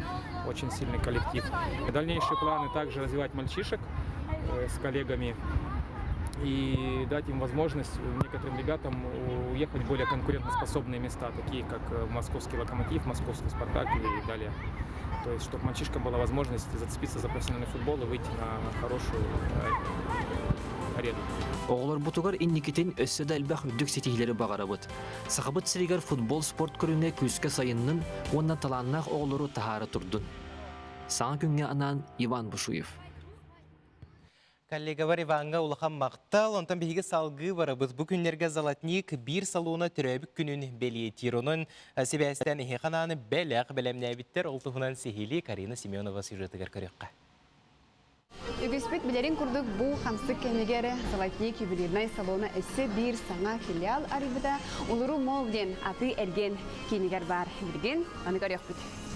Очень сильный коллектив. Дальнейшие планы также развивать мальчишек э, с коллегами и дать им возможность некоторым ребятам уехать в более конкурентоспособные места, такие как э, Московский Локомотив, Московский Спартак и далее. То есть, чтобы мальчишкам была возможность зацепиться за профессиональный футбол и выйти на хорошую э, арену. Оҕолорбутугар инникитин өссө да элбэх үрдүк ситиһиилэри баҕарабыт. Сахабыт сиригэр футбол спорт көрүҥэ күүскэ сайыннын уонна талааннаах оҕолору таһаара турдун. Саҥа күҥҥэ анаан Иван Бушуев. Коллегабар Иваҥҥа улахан махтал. Онтон биһиги салгыы барабыт. Бу күннэргэ Золотник биир салона төрөөбүт күнүн бэлиэтиир. Онон сибээстээн эһиэхэ анаан бэлэх бэлэмнээбиттэр. Ол туһунан сиһилии Карина Семенова сюжетыгар көрүөххэ. Үгүспүт билэрин курдук бу хамсык кэмигэр Золотник ювелирнай салона өссө биир саҥа филиал арыйбыта Улуру Мол диэн атыы-эргиэн киинигэр баар. Билигин аны көрүөхпүт.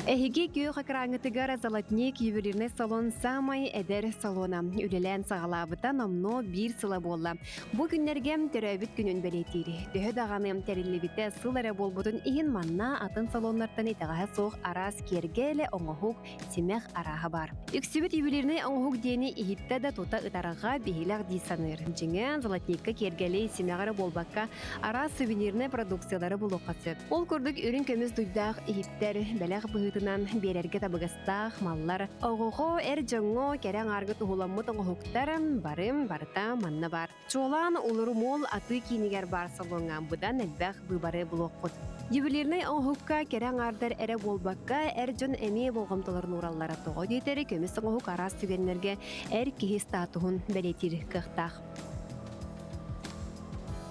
Эһиги күөх экраҥҥытыгар Золотник ювелирнай салон саамай эдэр салона үлэлээн саҕалаабыта номнуо биир сыла буолла. Бу күннэргэ төрөөбүт күнүн бэлиэтиир. Төһө даҕаны тэриллибитэ сыл эрэ буолбутун иһин манна атын салоннартан итэҕэһэ суох араас киэргэлэ оҥоһук, симэх арааһа баар. Үксүбүт ювелирнай оҥоһук диэни иһиттэ да тута ытарҕа биһилэх дии саныыр. Дьиҥэ, золотникка киэргэли симэҕэ эрэ буолбакка, араас сувенирнай продукциялары булуохха сөп. Ол курдук үрүҥ көмүс дуйдаах иһиттэр бэлэх быһыытынан биэрэргэ табыгастаах маллар, оҕоҕо, эр дьоҥҥо кэрэ аҥаарга туһуламмыт оҥоһуктар бары барыта манна баар. Чуолаан Улурумуол атыы киинигэр баар салоҥҥа быдан элбэх быыбары булуоххут. Ювелирнай оҥоһукка кэрэ аҥаардар эрэ буолбакка, эр дьон эмиэ болҕомтолорун уураллара тоҕо диэтэри көмүс оҥоһук араас түгэннэргэ эр киһи статуһун бэлиэтиир кыахтаах.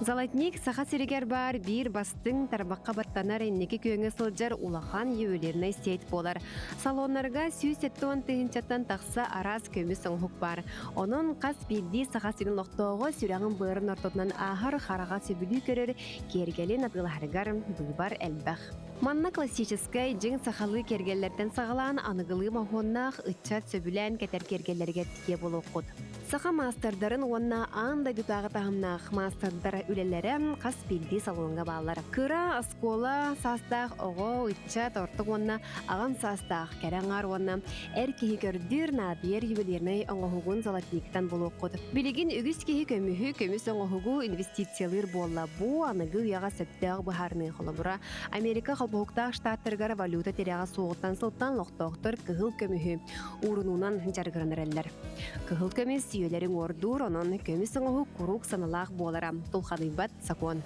Золотник Саха сиригэр баар биир бастыҥ тарбахха баттанар инники күөҥҥэ сылдьар улахан ювелирнай сеть буолар. Салоннарга 170 тыһыынчаттан тахса араас көмүс оҥоһук баар. Онон хас биирдии Саха сирин олохтооҕо сүрэҕин быарын ортотунан ааһар хараҕа сөбүлүү көрөр киэргэлин атыылаһарыгар быыбар элбэх. Манна классическай дьиҥ сахалыы киэргэллэртэн саҕалаан аныгылыы моһуоннаах ыччат сөбүлээн кэтэр киэргэллэригэр тиийэ буолуоххут. Саха маастардарын уонна аан дойдутааҕы таһымнаах маастардар үлэлэрэ хас биирдии салоҥҥа бааллар. Кыра оскуола саастаах оҕо, ыччат, орто уонна аҕам саастаах кэрэ аҥаар уонна эр киһи көрдүүр наадыйар ювелирнай оҥоһугун золотниктан булуоххут. Билигин үгүс киһи көмүһү, көмүс оҥоһугу инвестициялыыр буолла. Бу аныгы үйэҕэ сөптөөх быһаарыныы холобура. Америка холбоһуктаах штаттарыгар валюта тирэҕэ суоҕуттан сылтан олохтоохтор кыһыл көмүһү уурунуунан дьарыгыран эрэллэр. Кыһыл көмүс үйэлэрин уордуур, онон көмүс оҥоһук куруук саналаах буолара тулхадыйбат сокуон.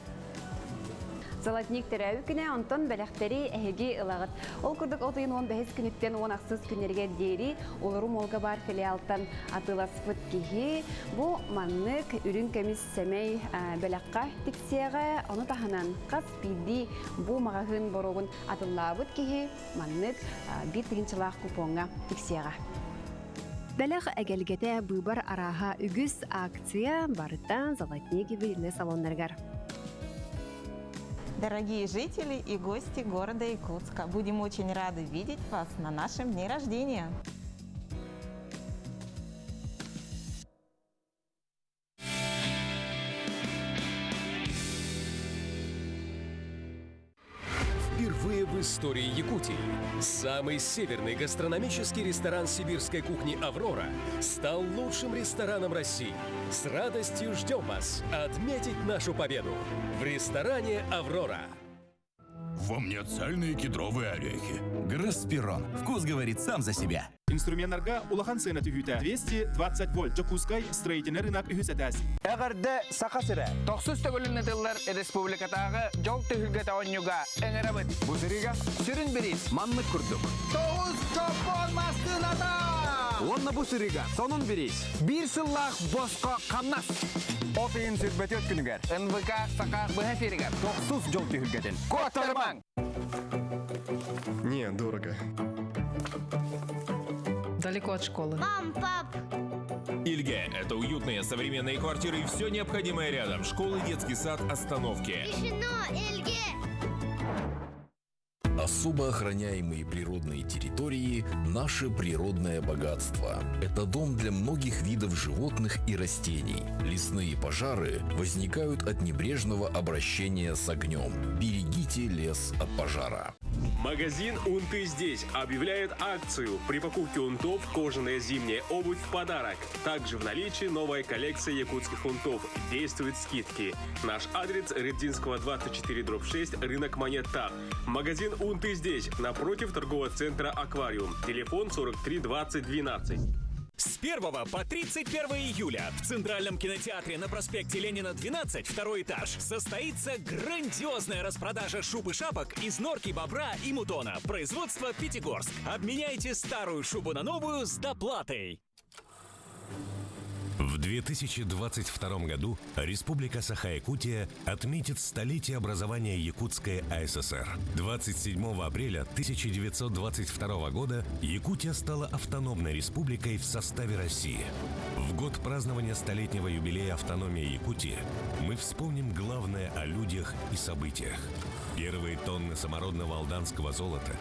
Золотник төрөөбүт күнэ, онтон бэлэхтэри эһиги ылаҕыт. Ол курдук от ыйын 15 күнүттэн 16 күннэригэр диэри Улару Молга баар филиалтан атыыласпыт киһи бу маннык үрүҥ көмүс сэмэй бэлэххэ тиксиэҕэ. Ону таһынан хас биирдии бу маҕаһыын боруогун атыллаабыт киһи маннык биир тыһыынчалаах купоҥҥа тиксиэҕэ. Бэлэх эгэлгэтэ быыбар арааһа үгүс акция барыта Золотник ювелирный салоннарыгар. Дорогие жители и гости города Якутска, будем очень рады видеть вас на нашем дне рождения. Впервые в истории Якутии самый северный гастрономический ресторан сибирской кухни «Аврора» стал лучшим рестораном России. С радостью ждем вас отметить нашу победу в ресторане «Аврора». Во мне цельные кедровые орехи. Гроспирон. Вкус говорит сам за себя. Инструменнарга улахан сыана түһүүтэ 220 вольт Дьокуускай строительный рынок үһүс этээс. Эҕэрдэ Саха сирэ! Тохсус төгүлүн ытыллар республикатааҕы дьол түһүлгэтэ оонньууга ыҥырабыт. Бу сырыыга сүрүн бириис маннык курдук. Тоҕус чоппон массыыната! Уонна бу сырыыга сонун бириис. Биир сыллаах босхо хамнас. От ыйын сүрбэтиэт күнүгэр НВК Саха быһа эфиригэр тохсус дьол түһүлгэтин куоттарымаҥ! Не, дорого. Далеко от школы. Мам, пап! Ильге – это уютные современные квартиры и все необходимое рядом. Школы, детский сад, остановки. Решено, Эльге! Особо охраняемые природные территории – наше природное богатство. Это дом для многих видов животных и растений. Лесные пожары возникают от небрежного обращения с огнем. Берегите лес от пожара. Магазин «Унты здесь» объявляет акцию. При покупке унтов кожаная зимняя обувь в подарок. Также в наличии новая коллекция якутских унтов. Действуют скидки. Наш адрес Рыбдинского 24 дробь 6, рынок монет ТАП. Магазин «Унты здесь» напротив торгового центра «Аквариум». Телефон 43 20 12. С 1 по 31 июля в Центральном кинотеатре на проспекте Ленина 12, второй этаж, состоится грандиозная распродажа шуб и шапок из норки, бобра и мутона. Производство Пятигорск. Обменяйте старую шубу на новую с доплатой. В 2022 году Республика Саха-Якутия отметит столетие образования Якутской АССР. 27 апреля 1922 года Якутия стала автономной республикой в составе России. В год празднования столетнего юбилея автономии Якутии мы вспомним главное о людях и событиях. Первые тонны самородного алданского золота,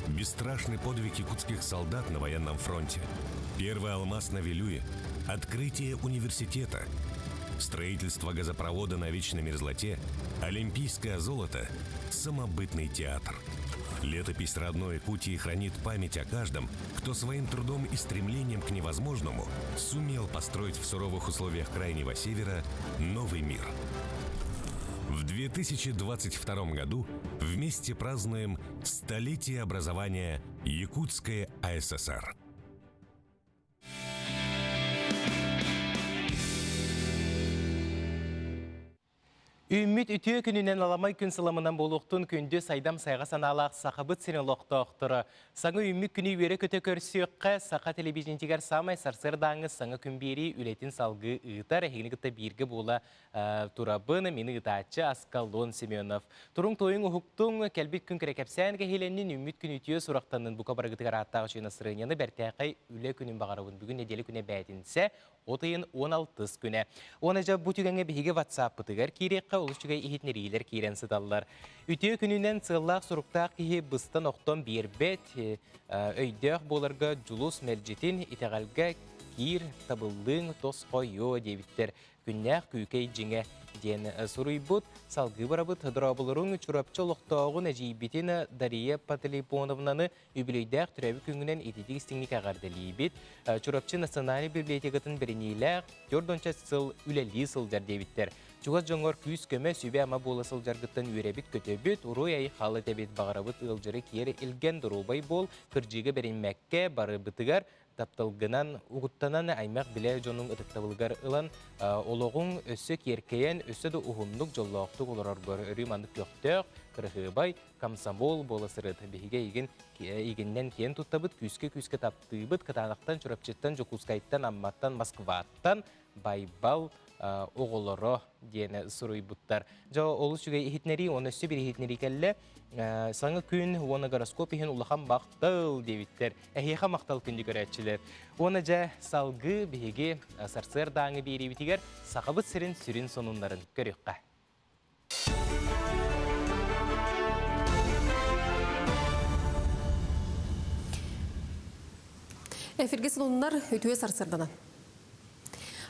бесстрашный подвиг якутских солдат на военном фронте, первый алмаз на Вилюе, открытие университета, строительство газопровода на вечной мерзлоте, олимпийское золото, самобытный театр. Летопись родной Якутии хранит память о каждом, кто своим трудом и стремлением к невозможному сумел построить в суровых условиях Крайнего Севера новый мир. В 2022 году вместе празднуем столетие образования Якутской АССР. Үүммүт үтүө күнүнэн аламай күн сыламынан буолуохтун күндү сайдам сайға санаалаах сахабыт сирин олохтоохторо. Саҥа үүммүт күнү үөрэ-көтө көрсүөххэ саха телевидениетигэр саамай сарсыардааҥҥы саҥа күн биэрии үлэтин салгыы ыытар. Эһигини кытта бииргэ буола турабын, мин ыытааччы Аскалон Семенов. Туруҥ туойуҥ уһуктуҥ, кэлбит күн кэрэ кэпсээн кэһиилэннин, үүммүт күн үтүө сурахтаннын бука барыгытыгар ааттаах үчүгэй настырыанньаны бэртээхэй үлэ күнүн баҕарабын. Бүгүн нэдиэлэ күнэ бээтинсэ, от ыйын 16 күнэ. Уонна дьэ бу түгэҥҥэ биһиги WhatsApp-пытыгар киириэххэ олус үчүгэй иһитиннэриилэр киирэн сыталлар. Үтүө күнүнэн сыаллаах-суруктаах киһи быстан-охтон биэрбэт, өйдөөх буоларга дьулус мэлдьитин, итэҕэлгэ киир, табыллыыҥ тосхойуо диэбиттэр. Күннээх күүкэй дьиҥэ диэн суруйбут. Салгыы барабыт дорооболоруҥ Чурапчы олохтооҕун эдьиийбитин Дария Пантелейпоновнаны үбүлүөйдээх төрөөбүт күҥҥүнэн ититик истиҥник эҕэрдэлиибит. Чурапчы национальнай библиотекатын бэриниилээх 40 сыл үлэлии сылдьар диэбиттэр. Чугас дьоҥҥор күүс-көмө, сүбэ-ама буола сылдьаргыттан үөрэбит-көтөбүт, уруй-айхал этэбит, баҕарабыт ыалдьары киэр илгэн доруобай буол, кырдьыыга бэриммэккэ барыбытыгар Тапталгынан угуттанан аймах билэ дьонуҥ ытыктабылыгар ылан олоҕуҥ өссө киэркэйэн, өссө да уһуннук дьоллоохтук олороргор өрүү маннык көхтөөх, кыраһыабай, комсомол буола сырыт. Биһиги эйигин эйигиннэн киэн туттабыт, күүскэ-күүскэ таптыыбыт, Кытаанахтан, Чурапчыттан, Дьокуускайтан, Амматтан, Москваттан Байбал оҕолоро диэн суруйбуттар. Дьэ, олус үчүгэй иһитиннэрии, уонна өссө биир иһитиннэрии кэллэ. Саҥа күн уонна гороскоп иһин улахан махтал диэбиттэр. Эһиэхэ махтал күндү көрөөччүлэр. Уонна дьэ, салгыы биһиги сарсыардааҥы биэриибитигэр Сахабыт сирин сүрүн сонуннарын көрүөххэ. Эфиргэ сонуннар үтүө сарсырданан.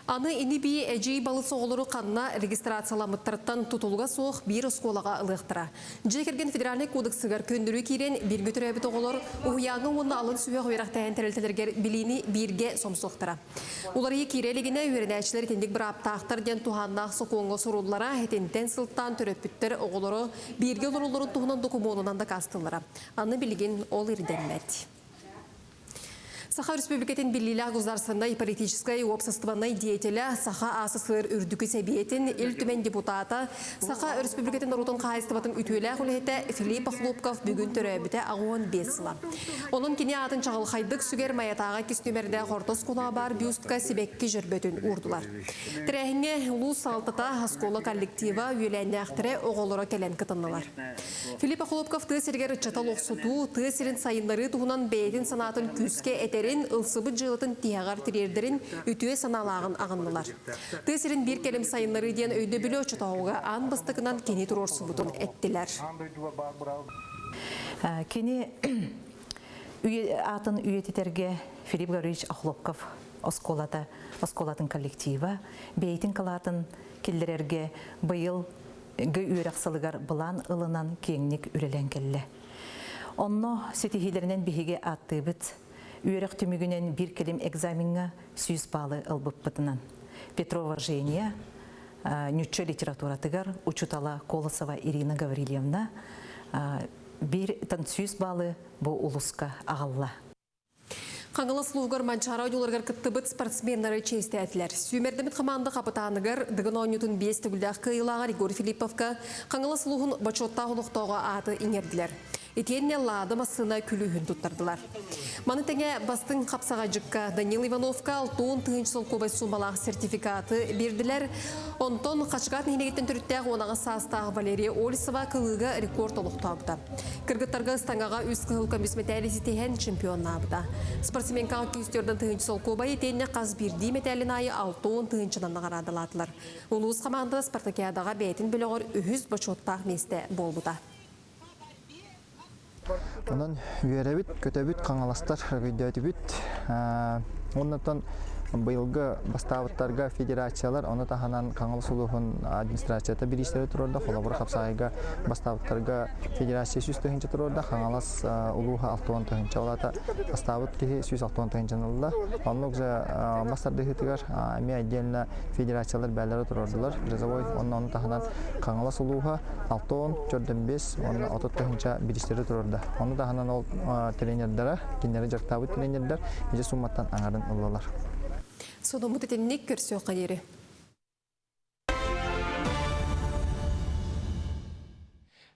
Аны ини-бии эдьиий балыс оҕолору ханна регистрацияламмыттарыттан тутулуга суох биир оскуолаҕа ылыахтара. Дьиэ кэргэн федеральнай кодексыгар көннөрүү киирэн бииргэ төрөөбүт оҕолор уһуйааҥҥа уонна алын сүһүөх үөрэхтээһин тэрилтэлэригэр билиини бииргэ сомсуохтара. Уларыйыы киирэ илигинэ үөрэнээччилэр итинник бырааптаахтар диэн туһааннаах сокуоҥҥа суруллара, итинтэн сылтаан төрөппүттэр оҕолоро бииргэ олороллорун туһунан докумуонунан дакаастыыллара. Аны билигин ол ирдэммэт. Саха Өрөспүүбүлүкэтин биллиилээх государственнай, политическай, уопсастыбаннай деятелэ, Саха АССР Үрдүкү Сэбиэтин Ил Түмэн депутата, Саха Өрөспүүбүлүкэтин норуотун хаһаайыстыбатын үтүөлээх үлэһитэ Филипп Охлопков бүгүн төрөөбүтэ 85 сыла. Онон кини аатын чаҕылхайдык сүгэр Майатааҕы иккис нүмердээх орто оскуолаҕа баар бюстка сибэкки дьөрбөтүн уурдулар. Тэрээһиҥҥэ улуус салалтата, оскуола коллектива, үөлээннээхтэрэ, оҕолоро кэлэн кытыннылар. Филипп Охлопков тыа сиригэр ыччаты олохсутуу, тыа сирин сайыннарыы туһунан бэйэтин санаатын күүскэ этэрин, ылсыбыт дьыалатын тиһэҕэр тириэрдэрин үтүө санаалааҕын аҕыннылар. Тыа сирин биир кэлим сайыннарыы диэн өйдөбүлү оччотооҕуга аан бастакынан кини туруорсубутун эттилэр. Кини аатын үйэтитэргэ Филипп Гаврильевич Охлопков оскуолата, оскуолатын коллектива бэйэтин кылаатын киллэрэргэ быйыл үөрэх сылыгар былаан ылынан киэҥник үлэлээн кэллэ. Онно ситиһиилэринэн биһиги ааттыыбыт. Үөрэх түмүгүнэн биир кэлим экзамеҥҥа 100 баалы ылбыппытынан. Петрова Женя ньучча литературатыгар учуутала Колосова Ирина Гаврильевна биир 100 баалы бу улуска аҕалла. Хаҥалас улууһугар Манчаары ойууларыгар кыттыбыт спортсменнары чиэстээтилэр. Сүүмэрдэммит хамаанда хапытааныгар Дыгын оонньуутун биэс төгүллээх кыайыылааҕар Егор Филипповка Хаҥалас улууһун бочуоттаах олохтооҕо ааты иҥэрдилэр. Итиэннэ Лада массыына күлүүһүн туттардылар. Маны тэҥэ бастыҥ хапсаҕайдьыкка Данил Ивановка 60 тыһыынча солкуобай суумалаах сертификаты биэрдилэр. Онтон Хачыкаат нэһилиэгиттэн төрүттээх 18 саастаах Валерия Ольсова кылыыга рекорд олохтообута. Кыргыттарга ыстаҥаҕа үс кыһыл көмүс мэтээли ситиһэн чемпионнаабыта. Спортсменкаҕа 204 тыһыынча солкуобай итиэннэ хас биирдии мэтээлин аайы 60 тыһыынчанан наҕараадалаатылар. Улуус хамаандата спартакиадаҕа бэйэтин бөлөҕөр үһүс бочуоттаах миэстэ буолбута. Онон үөрэбит, көтөбүт, хаҥаластар өйдөөтүбүт. Оннотон быйылгы бастаабыттарга федерациялар, ону таһынан Хаҥалас улууһун администрацията бириистэрэ туруорда, холобур хапсаайга бастаабыттарга федерация 100 тыһыынча туруорда, Хаҥалас улууһа 60 тыһыынча. Ол аата бастаабыт киһи 160 тыһыынчаны ылла. Оннук же мас тардыһыытыгар эмиэ отдельно федерациялар бээлэрэ туруордулар призовой, онно ону таһынан Хаҥалас улууһа 60, 45 уонна 30 тыһыынча бириистэри туруорда. Ону таһынан ол тренердара, кинилэри дьарыктаабыт тренердэр ити сумматтан аҥарын ыллылар. Сонуммут итинник көрсүөххэ диэри.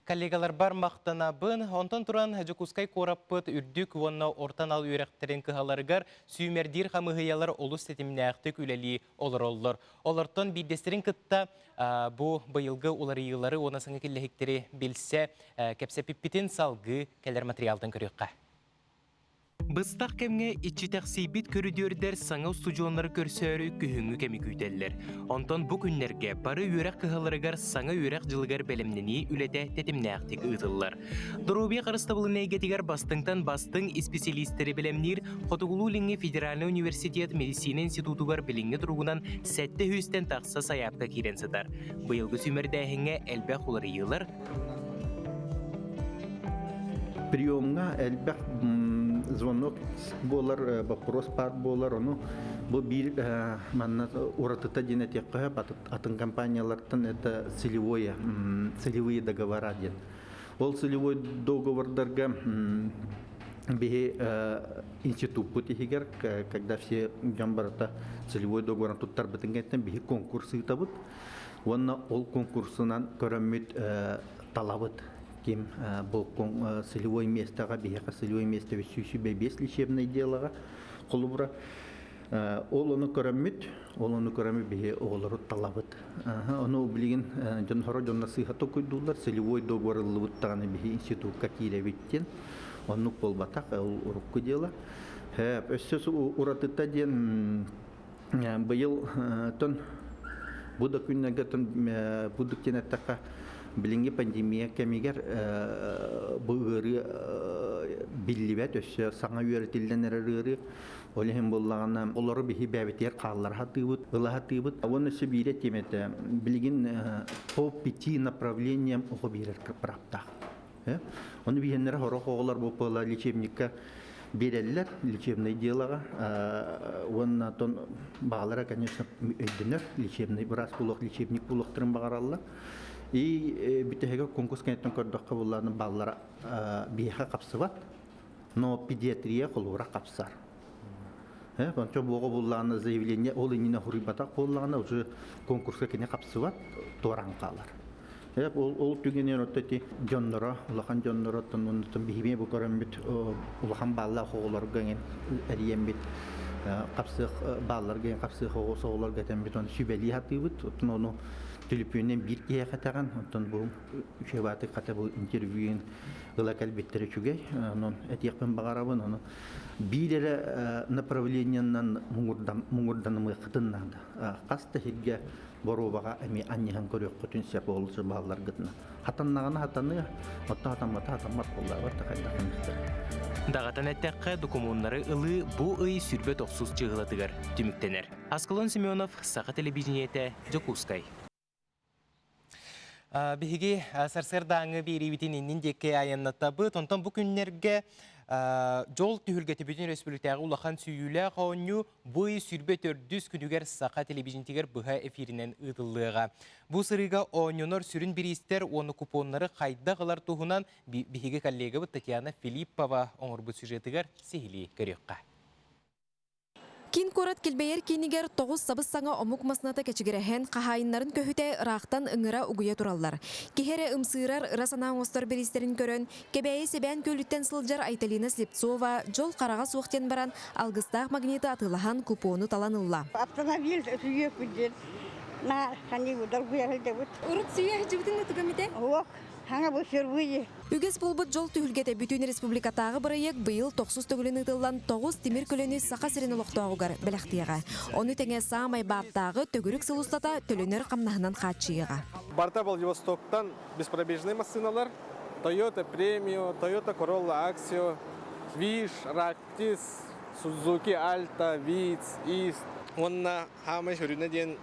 Коллегаларбар махтанабын. Онтон туран Дьокуускай куораппыт үрдүк уонна орто анал үөрэхтэрин кыһаларыгар сүүмэрдиир хамыыһыйалар олус ситимнээхтик үлэлии олороллор. Олортон биирдэстэрин кытта бу быйылгы уларыйыылары уонна саҥа киллэһиктэри билсэ кэпсэппиппитин салгыы кэлэр материалтан көрүөххэ. Быстах кэмҥэ иччитэхсийбит көрүдүөрдэр саҥа устудьуоннары көрсөөрү күһүҥҥү кэми күүтэллэр. Онтон бу күннэргэ бары үөрэх кыһаларыгар саҥа үөрэх дьылыгар бэлэмнэнии үлэтэ тэтимнээхтик ыытыллар. Доруобуйа харыстабылын эйгэтигэр бастыҥтан бастыҥ исписэлиистэри бэлэмниир Хотугулуу-Илиҥҥи федеральнай университет медицина институтугар билиҥҥи туругунан сэттэ сүүстэн тахса сайаапка киирэн сытар. Быйылгы сүүмэрдээһиҥҥэ элбэх уларыйыылар Приемҥа элбэх звонок буолар, вопрос баар буолар, ону бу биир манна уратыта диэн этиэххэ сөп, атын компаниялартан это целевое, целевые договора диэн. Ол целевой договордарга. Биһи институппут иһигэр, когда все дьон барыта целевой договорын туттарбытын кэнниттэн биһи конкурс ыытабыт. Уонна ол конкурсунан көрөммүт талабыт ким бу целевой местоҕа биһиэхэ целевой место 125 лечебное делоҕа холобура ол ону көрөммүт ол ону көрөммүт биһи оҕолору талабыт ону билигин дьон хоро дьонно сыыһа толкуйдууллар целевой договор ыллыбыт даҕаны биһи институкка киирэбит диэн оннук буолбатах ол урукку дело өссө уратыта диэн быйыл тон бу да күннэргэ тон бу диэн эттэххэ билиҥҥи пандемия кэмигэр бу ыарыы биллибэт өссө саҥа үөрэтиллэн эрэр ыарыы ол иһин буоллаҕына олору биһи бэйэбитигэр хааллара сатыыбыт ыла сатыыбыт уонна өссө биирэ тиэмэтэ билигин по пяти направлениям оҕо биэрэр праптаах Ону биһиэннэрэ сорох оҕолор буолла лечебникка биэрэллэр, лечебное делоҕа. Уонна тон баҕалара, конечно, өйдөнөр, лечебный быраас буолуох, лечебник буолуохтарын баҕараллар. И бүтэһигэр конкурс кэнниттэн көрдөххө буоллаҕына баллара биһиэхэ хапсыбат, но педиатрия холуура хапсар. Ончо буоҕа буллаҕына заявление ол иннинэ хуруйбатах буоллаҕына уже конкурска кини хапсыбат, туораан хаалар. Ол, ол түгэнигэр отто ити дьонноро, улахан дьонноро оттон оннуттан биһиги бу көрөммүт улахан бааллаах оҕолорго эҥин эрийэммит хапсыах баалларга эҥин хапсыах оҕолорго этэммит ону сүбэлии сатыыбыт. Оттон ону төлөпүөнүнэн биир киһиэхэ этэҕин, оттон бу үчүгэйбаатык хата бу интервьюн ыла кэлбиттэрэ үчүгэй. Онон этиэхпин баҕарабын, ону биир эрэ направлениенан муҥурданымыаххытын наада. Хас да сиргэ боруобаҕа эмиэ анньыһан көрүөххүтүн сөп ол баалларгытына. Хатаннаҕына хатаныа, оттон хатаммата хатаммат буоллаабар да хайдах эмиттэр. Даҕатан эттэххэ, докумуоннары ылыы бу ый 29 чыыһылатыгар түмүктэнэр. Аскалон Семенов, Саха телевидениетэ, Дьокуускай. Биһиги сарсыардааҥы биэриибитин иннин диэки айаннатабыт. Онтон бу күннэргэ дьол түһүлгэтэ бүтүн өрөспүүбүлүкэтээҕи улахан сүүйүүлээх оонньуу бу ый 24 күнүгэр саха телевидениетигэр быһа эфиринэн ыытыллыаҕа. Бу сырыыга оонньонор сүрүн бириистэр уонна купоннары хайдах ылар туһунан биһиги коллегабыт Татьяна Филиппова оҥорбут сюжетыгар сиһилии көрүөххэ. Киин куорат килбэйэр киинигэр тоҕус сабыс-саҥа омук массыыната кэчигирэһэн, хаһаайыннарын көһүтэ ыраахтан ыҥыра-угуйа тураллар. Киһи эрэ ымсыырар, ыра санаа оҥостор бириистэрин көрөн, Кэбээйи Сэбээн Күөлүттэн сылдьар Айталина Слепцова дьол хараҕа суох диэн баран, алгыстаах магниты атыылаһан, купону талан ылла. Автомобиль сүүйүөкпүт диэн наар ханыы долгуйа сылдьабыт. Урут сүүйэ сылдьыбытын да тугам ите? Суох, саҥа бу впервые. Үгэс буолбут дьол түһүлгэтэ бүтүн республикатааҕы бырайыак быйыл тохсус төгүлүн ыытыллан тоҕус тимир көлөнү Саха сирин олохтооҕугар бэлэхтиэҕэ. Ону тэҥэ саамай бааттааҕы төгүрүк сыл устата төлөнөр хамнаһынан хааччыйыаҕа. Барыта Владивостоктан беспробежный массыыналар Toyota Premio, Toyota Corolla Axio, Wish, Ractis, Suzuki Alta, Vitz, East. Уонна хаамай сүрүнэ диэн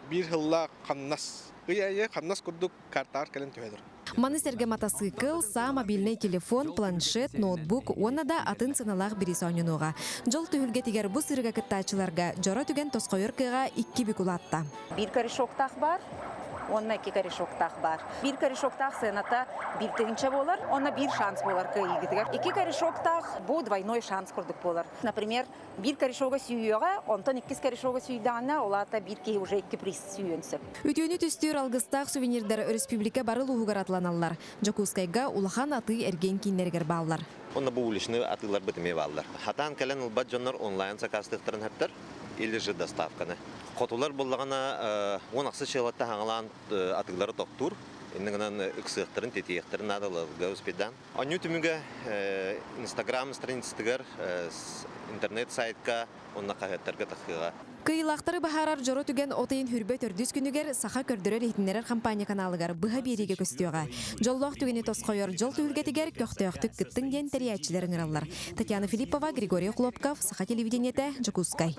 биир сыллаах хамнас. Ый аайы хамнас курдук картаҕар кэлэн түһэлэр. Маны сэргэ матасыыкыл, саа мобильнай телефон, планшет, ноутбук уонна да атын сыаналаах бириис оонньонуоҕа. Дьол түһүлгэтигэр бу сырыыга кыттааччыларга дьоро түгэн тосхойор кыаҕа икки бүк улаатта. Биир корешоктаах баар уонна икки корешоктаах баар. Биир корешоктаах сыаната биир тыһыынча буолар, уонна биир шанс буолар кыайыыгытыгар. Икки корешоктаах бу двойной шанс курдук буолар. Например, биир корешога сүүйүөҕэ, онтон иккис корешога сүүйдэҕинэ, ол аата биир киһи уже икки приз сүүйүөн сөп. Үтүөнү түстүүр алгыстаах сувенирдар өрөспүүбүлүкэ бары улууһугар атыланаллар. Дьокуускайга улахан атыы-эргиэн кииннэригэр бааллар. Онно бу уличный атыыларбыт эмиэ бааллар. Хатаан кэлэн ылбат дьоннор онлайн сакаастыахтарын сөптөр или же доставканы. Хотулар буллаҕына уон ахсыс чыалатта хаҥалаан атыылары тохтуур. Иннэ гынан ыксыахтарын, тэтийиэхтэрин наадаларга успейдаан. Оонньуу түмүгэ Инстаграм страницатыгар, интернет сайтка уонна хаһыаттарга тахсыаҕа. Кыайыылаахтары быһаарар дьоро түгэн от ыйын хүрбэ төрдүс күнүгэр Саха көрдөрөр-иһитиннэрэр хампаанньа каналыгар быһа биэриигэ көстүөҕэ. Дьоллоох түгэни тосхойор дьол түһүлгэтигэр көхтөөхтүк кыттыҥ диэн тэрийээччилэр ыҥыраллар. Татьяна Филиппова, Григорий Охлопков, Саха телевидениетэ, Дьокуускай.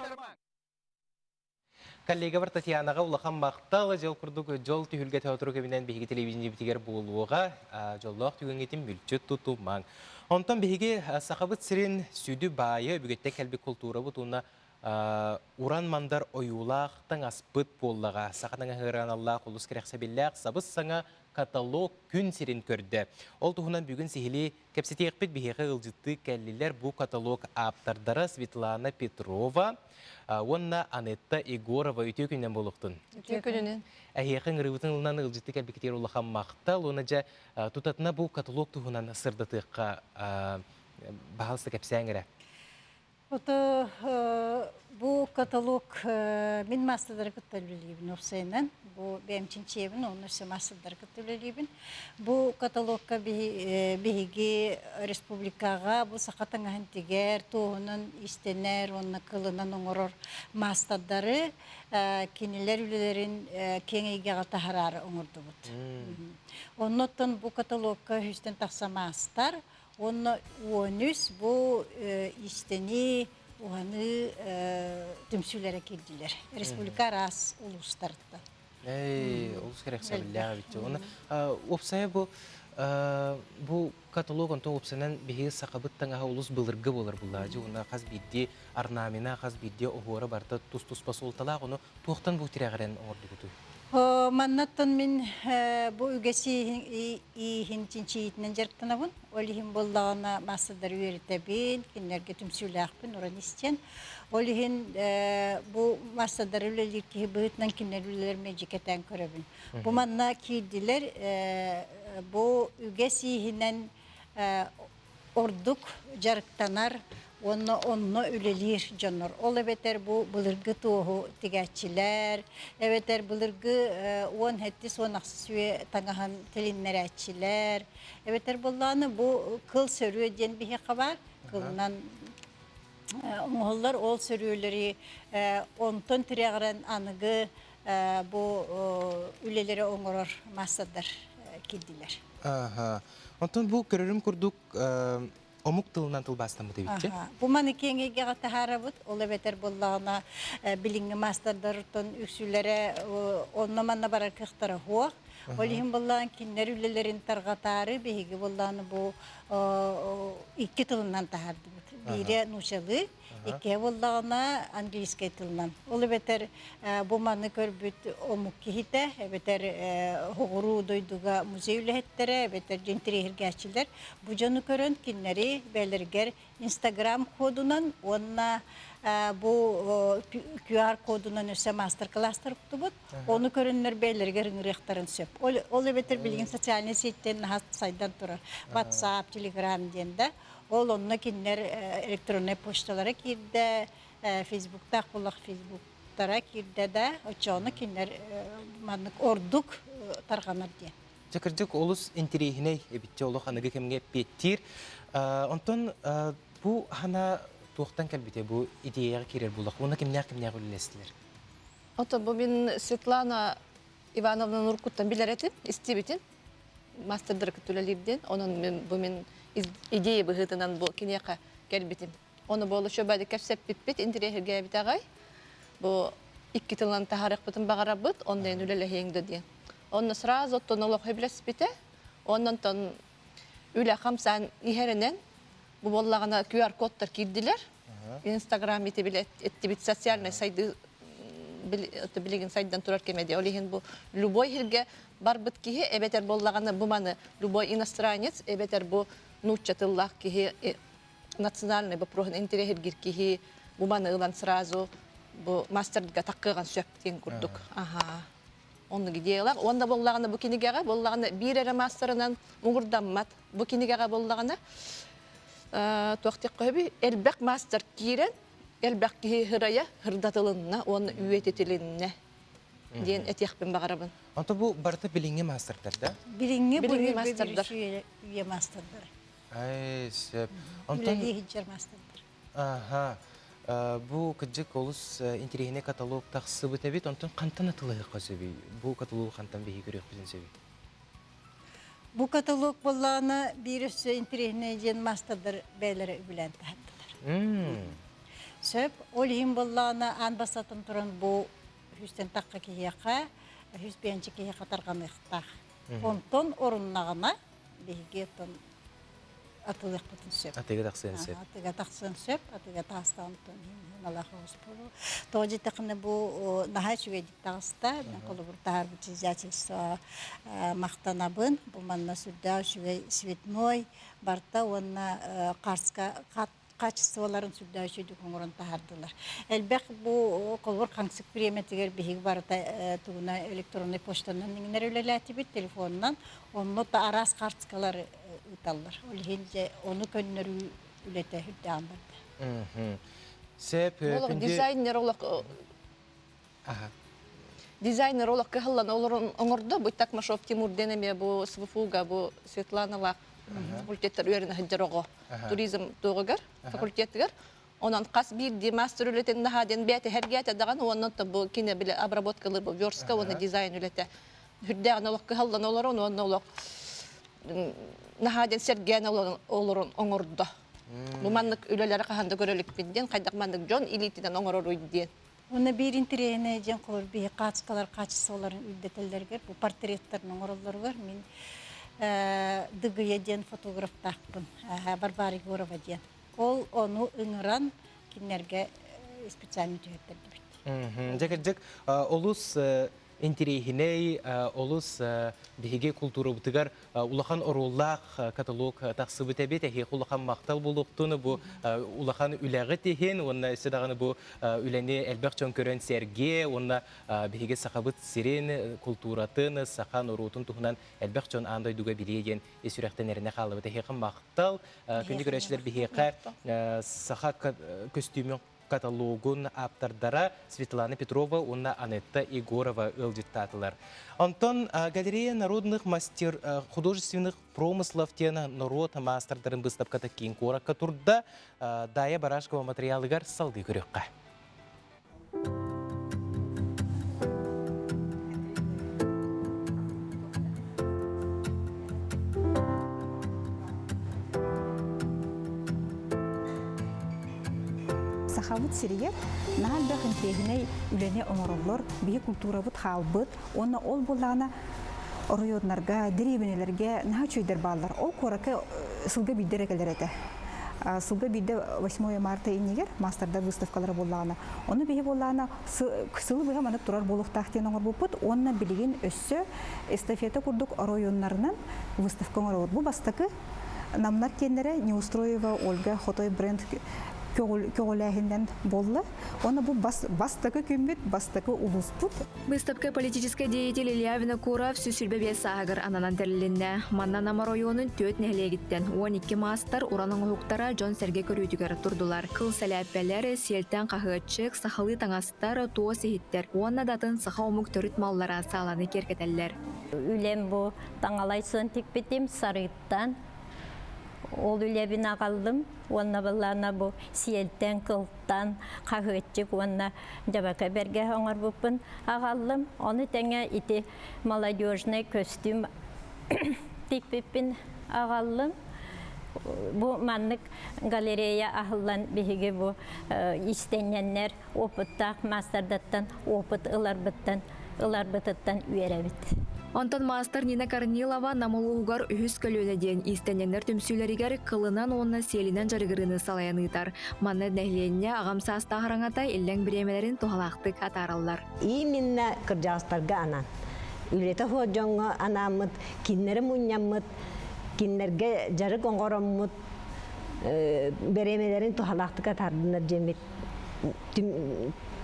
Коллегабар Татьянаҕа улахан махтал, дьол курдук дьол түһүлгэ театру кэминэн биһиги телевидениебитигэр буолуоҕа, дьоллоох түгэҥҥитин мүлчү тутумаҥ. Онтон биһиги Сахабыт сирин сүдү баайы өбүгэттэн кэлбит култуурабыт уонна Уран мандар ойуулаах таҥаспыт буоллаҕа. Саха таҥаһыгар аналлаах олус кэрэхсэбиллээх сабыс-саҥа каталог күн сирин көрдө. Ол туһунан бүгүн сиһилии кэпсэтиэхпит биһиэхэ ыалдьыттыы кэллилэр бу каталог ааптардара Светлана Петрова уонна Анетта Егорова үтүө күнүнэн буолуохтун. Үтүө күнүнэн. Эһиэхэ ыҥырыыбытын ылынан ыалдьыттыы кэлбиккитигэр улахан махтал уонна дьэ тутатына бу каталог туһунан сырдатыахха баһаалыста кэпсээҥ эрэ. Ото бу каталог мин маастардары кытта үлэлиибин уопсайынан. Бу бэйэм чинчийэбин, онно өссө маастардары кытта үлэлиибин. Бу каталогка биһиги республикаҕа бу саха таҥаһын тигэр, туоһунан иистэнэр уонна кылынан оҥорор маастардары кинилэр үлэлэрин киэҥ эйгэҕэ таһараары оҥордубут. Оннуттан бу каталогка үһүстэн тахса маастар, Уонна 13 бу иистэнии, уһаныы түмсүүлэрэ киирдилэр. Республика араас улуустарыттан. Эй, олус кэрэхсэбиллээх эбит. Уонна уопсайа бу бу каталог онтон уопсайынан биһиги сахабыт таҥаһа олус былыргы буолар буллаачы. Уонна хас биирдии орнамена, хас биирдии оһуора барыта тус-туспа суолталаах. Ону туохтан бу тирэҕирэн оҥордугутуй? Маннаттан мин бу үгэси ииһин чинчийиитинэн дьарыктанабын. Ол иһин буоллаҕына маастардары үөрэтэбин, кинилэргэ түмсүүлээхпин, уран истиэн. Ол иһин бу маастардары үлэлиир киһи быһыытынан кинилэр үлэлэрин мэлдьи кэтээн көрөбүн. Бу манна киирдилэр бу үгэс ииһинэн ордук дьарыктанар уонна онно үлэлиир дьоннор. Ол эбэтэр бу былыргы туоһу тигээччилэр, эбэтэр былыргы 17 18 үйэ таҥаһын тилиннэрээччилэр, эбэтэр буоллаҕына бу кыл сөрүө диэн биһиэхэ баар, кылынан оҥоһуллар ол сөрүөлэри онтон тирэҕирэн аныгы бу үлэлэри оҥорор маастардар киирдилэр. Онтон бу көрөрүм курдук омук тылынан тылбаастаммыт эбит Бу маны киэҥ эйгэҕэ таһаарабыт. Ол эбэтэр буоллаҕына билиҥҥи маастардарыттан үксүлэрэ онно-манна барар кыахтара суох. Ол иһин буоллаҕына кинилэр үлэлэрин тарҕатаары биһиги буоллаҕына бу икки тылынан таһаардыбыт. Биирэ нуучалыы, Иккиһэ буоллаҕына английскай тылынан. Ол эбэтэр бу маны көрбүт омук киһитэ, эбэтэр соҕуруу дойдуга музей үлэһиттэрэ, эбэтэр интэриэһиргээччилэр бу дьону көрөн кинилэри бэйэлэригэр Инстаграм кодунан уонна бу QR кодунан өссө маастар-кылаастар уктубут. Ону көрөннөр бэйэлэригэр ыҥырыахтарын сөп. Ол эбэтэр билигин социальнай сетьтэн наһаа сайдан турар. WhatsApp, Telegram диэн да. Ол онно кинилэр электроннай почталара киирдэ, фейсбуктаах буоллах фейсбуктара киирдэ да, оччоҕуна кинилэр маннык ордук тарҕанар диэн. Дьэ, кырдьык олус интэриэһинэй эбит олох аныгы кэмҥэ эппиэттиир. Онтон бу хана туохтан кэлбитэ бу идеяҕа киирэр буоллах уонна кимнээх кимнээх үлэлэстилэр? Ото бу мин Светлана Ивановна Нуркуттан билэр этим, истибитим. Мастердары кытта үлэлиирдин. Онон мин бу мин идея быһыытынан бу киниэхэ кэлбитим. Ону буола шөбөдө кэпсэппиппит интэриэһиргээбит аҕай. Бу икки тылынан таһаарыахпытын баҕарабыт, онно үлэлэһиэҥ да диэн. Онно сразу оттон олох сөбүлэспитэ. Оннонтон үлэ хамсаан иһэринэн бу буоллаҕына QR-кодтар киирдилэр. Инстаграм ити эттибит социальнай сайды билигин сайдан турар кэмэ дии. Ол иһин бу любой сиргэ барбыт киһи эбэтэр буоллаҕына бу маны любой иностранец эбэтэр бу нуучча тыллаах киһи национальный вопроһун интэриэһиргиир киһи бу маны ылан сразу бу мастерга таккыаҕын сөп диэн курдук. Аха. Оннук идеялаах. Уонна буоллаҕына бу кинигэҕэ буоллаҕына биир эрэ маастарынан муҥурдаммат. Бу кинигэҕэ буоллаҕына туох диэххэ сөбүй элбэх маастар киирэн элбэх киһи һырайа һырдатылынна уонна үйэтитилиннэ диэн этиэхпин баҕарабын. Онто бу барыта билиҥҥи маастардар да? Билиҥҥи Билиҥҥи маастардар. Үйэ маастардар. Ай, сөп. Онтон Үлэлии сылдьар маастардар. Аха. Бу кырдьык олус интэриэһинэй каталог тахсыбыт эбит. Онтон хантан атылыһыахха сөбүй? Бу каталогу хантан биһиги көрүөхпүтүн сөбүй? Бу каталог буоллаҕына биир өссө интэриэһинэй диэн маастардар бэйэлэрэ үбүлээн таһаардылар. Сөп. Ол иһин буоллаҕына аан бастатан туран бу үстэн тахха киһиэхэ, үс биэнчи киһиэхэ тарҕаныахтаах. Онтон оруннаҕына биһиги оттон атылыахпытын сөп. Атыыга тахсыан сөп. Атыыга тахсыан сөп, атыыга таастаҕын. Сыаналаах оҕус буолуо. Тоҕо диэтэххинэ бу наһаа үчүгэйдик таҕыста. Мин холобур таһаарбыт издательство махтанабын. Бу манна сүрдээх үчүгэй цветной барта уонна карска качестволарын сүрдээх үчүгэйдик оҥорон таһаардылар. Элбэх бу холобур хаҥсык бириэмэтигэр биһиги барыта тугуна электроннай почтанан иҥнэр үлэлээтибит, телефонунан. Онно да араас карточкалары ыыталлар. Ол иһин дьэ ону көннөрүү үлэтэ үрдээн барда. Сеп Олох дизайнер олох дизайнер олох кыһаллан олорон оҥордо. Бу Такмашов Тимур диэн эмиэ бу СВФУга бу Светланалаах факультеттар үөрэнэ сылдьар оҕо туризм туоҕугар факультетыгар. Онон хас биирдии мастер үлэтин наһаа диэн бэйэтэ сэргээтэ даҕаны уонна бу кине бile обработкалыыр бу верстка уонна дизайн үлэтэ үрдээҕин олох кыһаллан олорон уонна олох наһаа диэн сэргээн олорон оҥордо. Бу маннык үлэлэри хаһан да көрө иликпин диэн, хайдах маннык дьон илиитинэн оҥороруй диэн. Уонна биир интэриэһинэй диэн холобур биһи хаачыстыбалар хаачыстыбаларын үрдэтэллэригэр бу портреттарын оҥороллоругар мин Дыгыйа диэн фотографтаахпын, Варвара Егорова диэн. Ол ону ыҥыран кинилэргэ специально түһэртэрдибит. Дьэ кырдьык олус интириэһинэй, олус биһиги култуурабытыгар улахан оруоллаах каталог тахсыбыт эбит. Эһиэхэ улахан махтал буолуохтун бу улахан үлэҕит иһин уонна өссө даҕаны бу үлэни элбэх дьон көрөн сэргиэ уонна биһиги сахабыт сирин, култууратын, саха норуотун туһунан элбэх дьон аан дойдуга билиэ диэн ис сүрэхтэн эрэнэ хааллыбыт. Эһиэхэ махтал. Күндү көрөөччүлэр биһиэхэ саха көстүүмүн каталогун ааптардара Светлана Петрова уонна Анетта Егорова ыалдьыттаатылар. Онтон галерея народных мастер художественных промыслов диэн норуот маастардарын быыстапката киин куоракка турда. Дая Барашкова материалыгар салгыы көрүөххэ. Сахабыт сиригэр наһаа элбэх интэриэһинэй үлэни оҥороллор, биһи культурабыт хаалбыт уонна ол буоллаҕына оройуоннарга, дэриэбинэлэргэ наһаа үчүгэйдэр бааллар. Ол куоракка сылга биирдэ эрэ кэлэр этэ. Сылга биирдэ 8 марта иннигэр маастардар выставкалара буоллаҕына, ону биһи буоллаҕына сылы быһа маннык турар буолуохтаах диэн оҥорбуппут уонна билигин өссө эстафета курдук оройуоннарынан выставка оҥоробут. Бу бастакы Намнар киэннэрэ Неустроева Ольга Хотой бренд көҕүлээһиннэн буолла. Уонна бу бастакы күммүт, бастакы улууспут. Выставка политическай деятель Илья Винокуров 125 сааһыгар ананан тэрилиннэ. Манна Нам оройуонун түөрт нэһилиэгиттэн 12 маастар уран оҥоһуктара дьон-сэргэ көрүүтүгэр турдулар. Кыл сэлээппэлэр, сиэлтэн хаһыаччык, сахалыы таҥастар, туос иһиттэр уонна да атын саха омук төрүт маллара сааланы киэргэтэллэр. Үлэм бу таҥалай сон тикпитим сарыыттан. Ол үлэбин аҕаллым уонна былаана бу сиэлтэн, кылтан, хаһыаччык уонна дьабака бэргэһэ оҥорбуппун аҕаллым. Ону тэҥэ ити молодежный көстүүм тикпиппин аҕаллым. Бу маннык галерея аһыллан биһиги бу иистэнньэннэр опыттаах маастардаттан опыт ыларбыттан ыларбытыттан үөрэбит. Онтон маастар Нина Корнилова Нам улууһугар үһүс көлүөнэ диэн иистэнньэҥнэр түмсүүлэригэр кылынан уонна сиэлинэн дьарыгырыыны салайан ыытар. Манна нэһилиэнньэ аҕам саастаах араҥата иллэҥ бириэмэлэрин туһалаахтык атаараллар. Именно кырдьаҕастарга анаан. Үлэтэ суох дьоҥҥо анааммыт, кинилэри мунньаммыт, кинилэргэ дьарык оҥороммут, бэриэмэлэрин туһалаахтык атаардыннар диэммит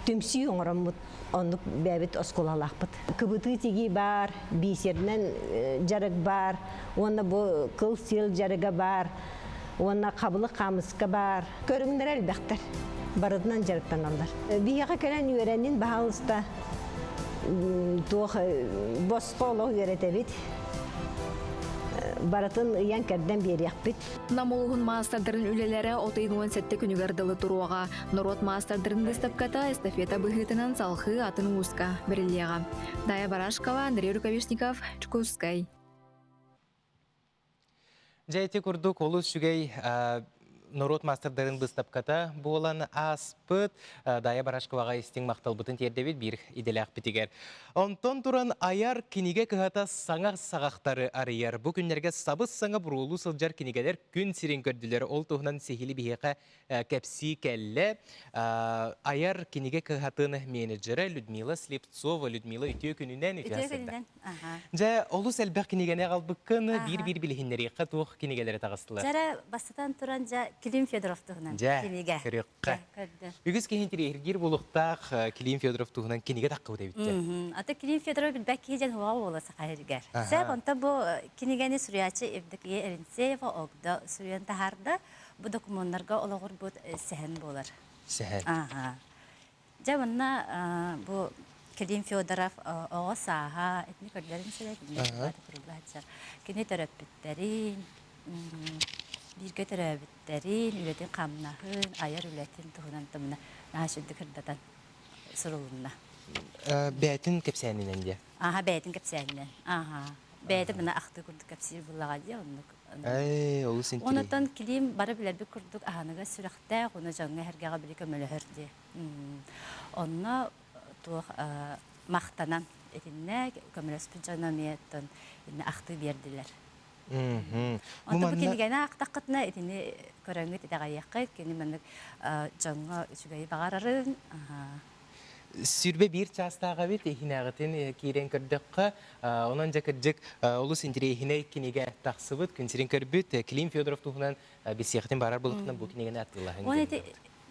түмсүү оҥороммут оннук бэйэбит оскуолалаахпыт. Кыбытыы тигии баар, бисеринэн дьарык баар, уонна бу кыл-сиэл дьарыга баар, уонна хабылык хаамыска баар. Көрүҥнэрэ элбэхтэр, барытынан дьарыктаналлар. Биһиэхэ кэлэн үөрэнин, баһаалыста, туох босхо олох үөрэтэбит. Барытын ыйан-кэрдэн биэриэхпит. Нам улууһун маастардарын үлэлэрэ от ыйын 17 күнүгэр дылы туруоҕа. Норуот маастардарын быыстапката эстафета быһыытынан салҕыы атын улууска бэриллиэҕэ. Дая Барашкова, Андрей Рукавишников, Чукускай. Дьэ ити курдук олус үчүгэй. норуот маастардарын быыстапката буолан ааспыт. Дая Барашковаҕа истиҥ махталбытын тиэрдэбит биир идэлээхпитигэр. Онтон туран айар кинигэ кыһата саҥа саҕахтары арыйар. Бу күннэргэ сабыс-саҥа буруолуу сылдьар кинигэлэр күн сирин көрдүлэр. Ол туһунан сиһили биһиэхэ кэпсии кэллэ. Айар кинигэ кыһатын менеджерэ Людмила Слепцова. Людмила, үтүө күнүнэн, үтүө Үтүө күнүнэн. Дьэ, олус элбэх кинигэни аҕалбыккын, биир-биир билиһиннэриэххэ туох кинигэлэри таҕыстылар? Дьэ, бастатан туран, дьэ, Клим Федоров туһунан Дьэ, кинигэ. көрүөххэ. Көрдө. Үгүс киһи интириэһиргиир буолуохтаах Клим Федоров туһунан кинигэ таххыбыт эбиттэр. Ата Клим Федоров билбэт киһи дьэн хуаҕа буола саха сиригэр. Сөп, онто бу кинигэни суруйааччы Евдокия Эринцеева Огдо суруйан таһаарда. Бу докумуоннарга олоҕурбут сэһэн буолар. Сэһэн. Ааха. Дьэ, манна бу Клим Федоров оҕо сааһа итини көрдөрүн сэрэ кинини Кини төрөппүттэрин, бииргэ төрөөбүттэрин, үлэтин хамнаһын, айар үлэтин туһунан тымна наһаа сүрдүк кырдатан сурулунна. Бээтин кэпсээнинэн диэ. Аха, бэйэтин кэпсээнинэн. Аха. Бэйэтэ мына ахтыы курдук кэпсиир буллаҕа дии оннук. Ээ, олус интириэһинэй. Онотон Клим бары билэрбит курдук аһыныгас сүрэхтээх, уна дьоҥҥо эһэргэҕэ били көмөлөһөр дии. Онно туох махтанан итиннэ көмөлөспүт дьоно эмиэ оттон иннэ ахтыы биэрдилэр. Онтон бу кинигэни аахтаххытына итини көрөҥҥүт итэҕэйиэххит, кини маннык дьоҥҥо үчүгэйи баҕарарын. 21 чаастаах эбит, иһинээҕитин киирэн көрдөххө, онон дьэ кырдьык олус интэриэһинэй кинигэ тахсыбыт, күн сирин көрбүт Клим Федоров туһунан билсиэхтин баарар булуктан бу кинигэни атыылаһын. Уон ити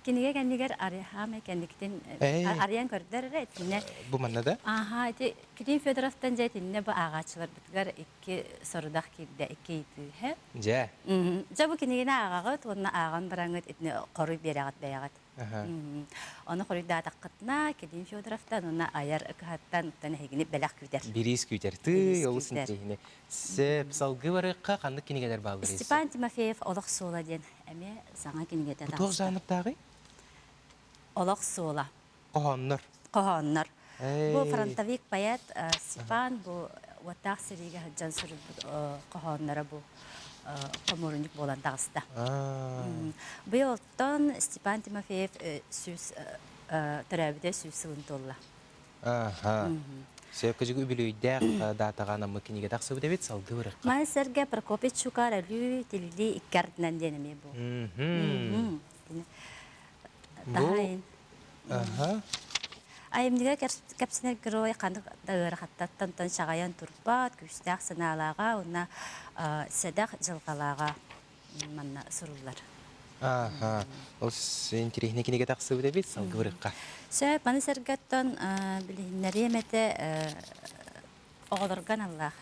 кинигэ кэннигэр арыйаамай кэнникитин арыйан көрдөр эрэ итиннэ. Бу манна да? Аха, ити Клим Федоровтан дьэ итиннэ бу ааҕааччыларбытыгар икки сорудах киирдэ, икки ыйытыы. Дьэ. Дьэ бу кинигэни ааҕаҕыт уонна ааҕан бараҥҥыт итини хоруй биэрэҕит бэйэҕит. Ону хоруйдаатаххытына, Клим Федоровтан уонна айар кыһаттан эһигини бэлэх күүтэр. Бириис күүтэр. Тыый, олус интэриэһинэй. Сөп, салгыы барыахха ханнык кинигэлэр бааллар Степан Тимофеев «Олох суола» диэн эмиэ саҥа кинигэтэ таҕыста. Туох жанрдааҕый? «Олох суола». Хоһооннор. Хоһооннор. Бу фронтовик поэт Степан бу уоттаах сэриигэ сылдьан суруйбут хоһоонноро бу хомуурунньук буолан таҕыста. Быйыл оттон Степан Тимофеев сүүс төрөөбүтэ сүүс сылын туолла. Аха. Сөп кыжык үбүлүөйдээх даатаҕа анаммыт кинигэ тахсыбыт эбит, салгыы барыахха. Маны сэргэ Прокопий Чукар өлүү тиллии икки ардынан диэн эмиэ бу. Бу Аха. Айымньыга кэпсэнэр герой ханнык да ыарахаттартан чаҕайан турбат, күүстээх санаалааҕа уонна сэдэх дьылҕалааҕа манна суруллар. Аха. Ол интэриэһинэй кинигэ тахсыбыт эбит, салгыбырыкка. Сөп, маны сэргэттэн билиһиннэриэм этэ оҕолорго аналлаах.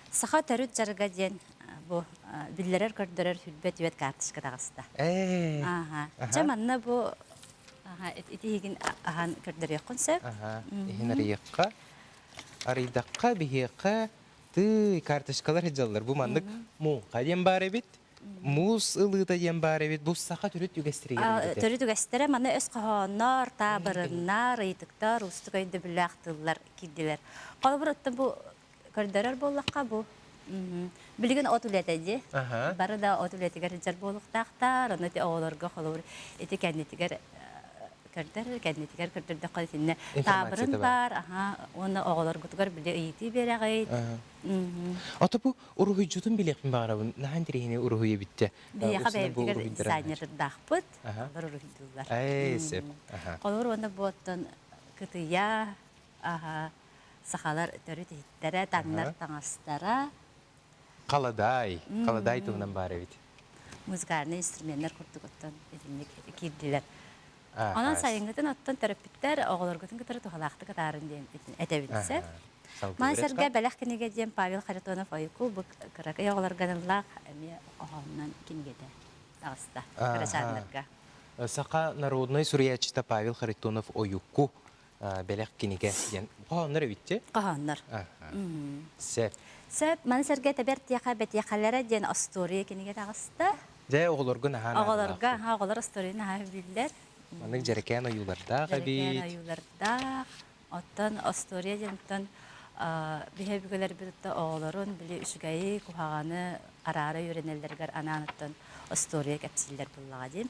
Саха төрүт дьарыга диэн бу биллэрэр көрдөрөр сүлбэт үөт карточка таҕыста. Аха. Дьэ манна бу ити иһигин аһан көрдөрүөххүн сөп. Аха. Иһин арыйыахха. Арыйдахха биһиэхэ тыы карточкалар сылдьаллар. Бу маннык муҥха диэн баар эбит. Муус ылыыта диэн баар эбит. Бу саха төрүт үгэстэригэр Төрүт үгэстэрэ маны өс хоһооннор, таабырыннар, ыйытыктар, уустук өйдөбүллээх тыллар киирдилэр. Холобур, оттон бу көрдөрөр буоллахха бу билигин от үлэтэ дии. Бары да от үлэтигэр сылдьар буолуохтаахтар. Ону ити оҕолорго холобур ити кэннитигэр көрдөр, кэннитигэр көрдөрдөххө итиннэ таабырын баар, аха, уонна оҕолоргутугар били ыйытыы биэрэҕит. Ото бу уруһуйдьутун билиэхпин баҕарабын. Наһаа интэриэһинэй уруһуй эбиттэ. Биһиэхэ бэйэбитигэр дизайнердаахпыт. Олор уруһуйдууллар. Ээ, сөп. Холобур уонна бу оттон кытыйа, аха, сахалар төрүт иһиттэрэ, таҥнар таҥастара. Халадаай. Халадаай туһунан баар эбит. Музыкальнай инструменнар курдук оттон итинник киирдилэр. Онон сайыҥҥытын оттон төрөппүттэр оҕолоргутун кытары туһалаахтык атаарын диэн этэбит сөп. Маны сэргэ бэлэх кинигэ диэн Павел Харитонов Ойуку бу кыракый оҕолорго аналлаах эмиэ хоһоонунан кинигэтэ таҕыста кырачааннарга. Саха народнай суруйааччыта Павел Харитонов Ойуку бэлэх кинигэ диэн хоһооннор эбитти? Хоһооннор. Сөп. Сөп. Маны сэргэ тэбэр тиэхэ бэтиэхэлэрэ диэн остуоруйа кинигэ таҕыста. Дьэ, оҕолорго наһаа Оҕолорго, оҕолор остуоруйа наһаа сөбүлүүллэр. Маннык дьэрэкээн ойуулардаах эбит. Дьэрэкээн ойуулардаах. Оттон остуоруйа диэнтэн биһи өбүгэлэрбит оҕолорун били үчүгэйи, куһаҕаны араара үөрэнэллэригэр анаан оттон. Остуоруйа кэпсииллэр буоллаҕа дии.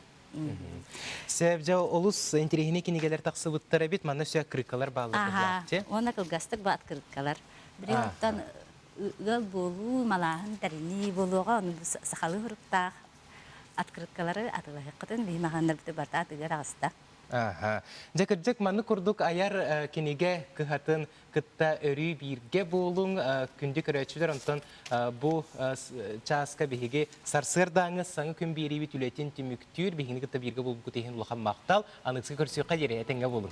Сөп, дьэ олус интэриэһинэй кинигэлэр тахсыбыттар эбит. Манна өссө открыткалар бааллар Аха, уонна кылгастык бу открыткалар. Билигин оттон ыал буолуу, малааһын тэринии буолуоҕа, ону сахалыы суруктаах открыткалары атыылаһыаххытын биһи маҕаһыыннарбыт барыта атыыга таҕыста. Аха. Дьэ кырдьык маннык курдук айар кинигэ кыһатын кытта өрүү бииргэ буолуҥ, күндү көрөөччүлэр. Онтон бу чааска биһиги сарсыардааҥы саҥа күн биэриибит үлэтин түмүктүүр. Биһигини кытта бииргэ буолбуккут иһин улахан махтал. Аныгыскы көрсүөххэ диэри этэҥҥэ буолуҥ.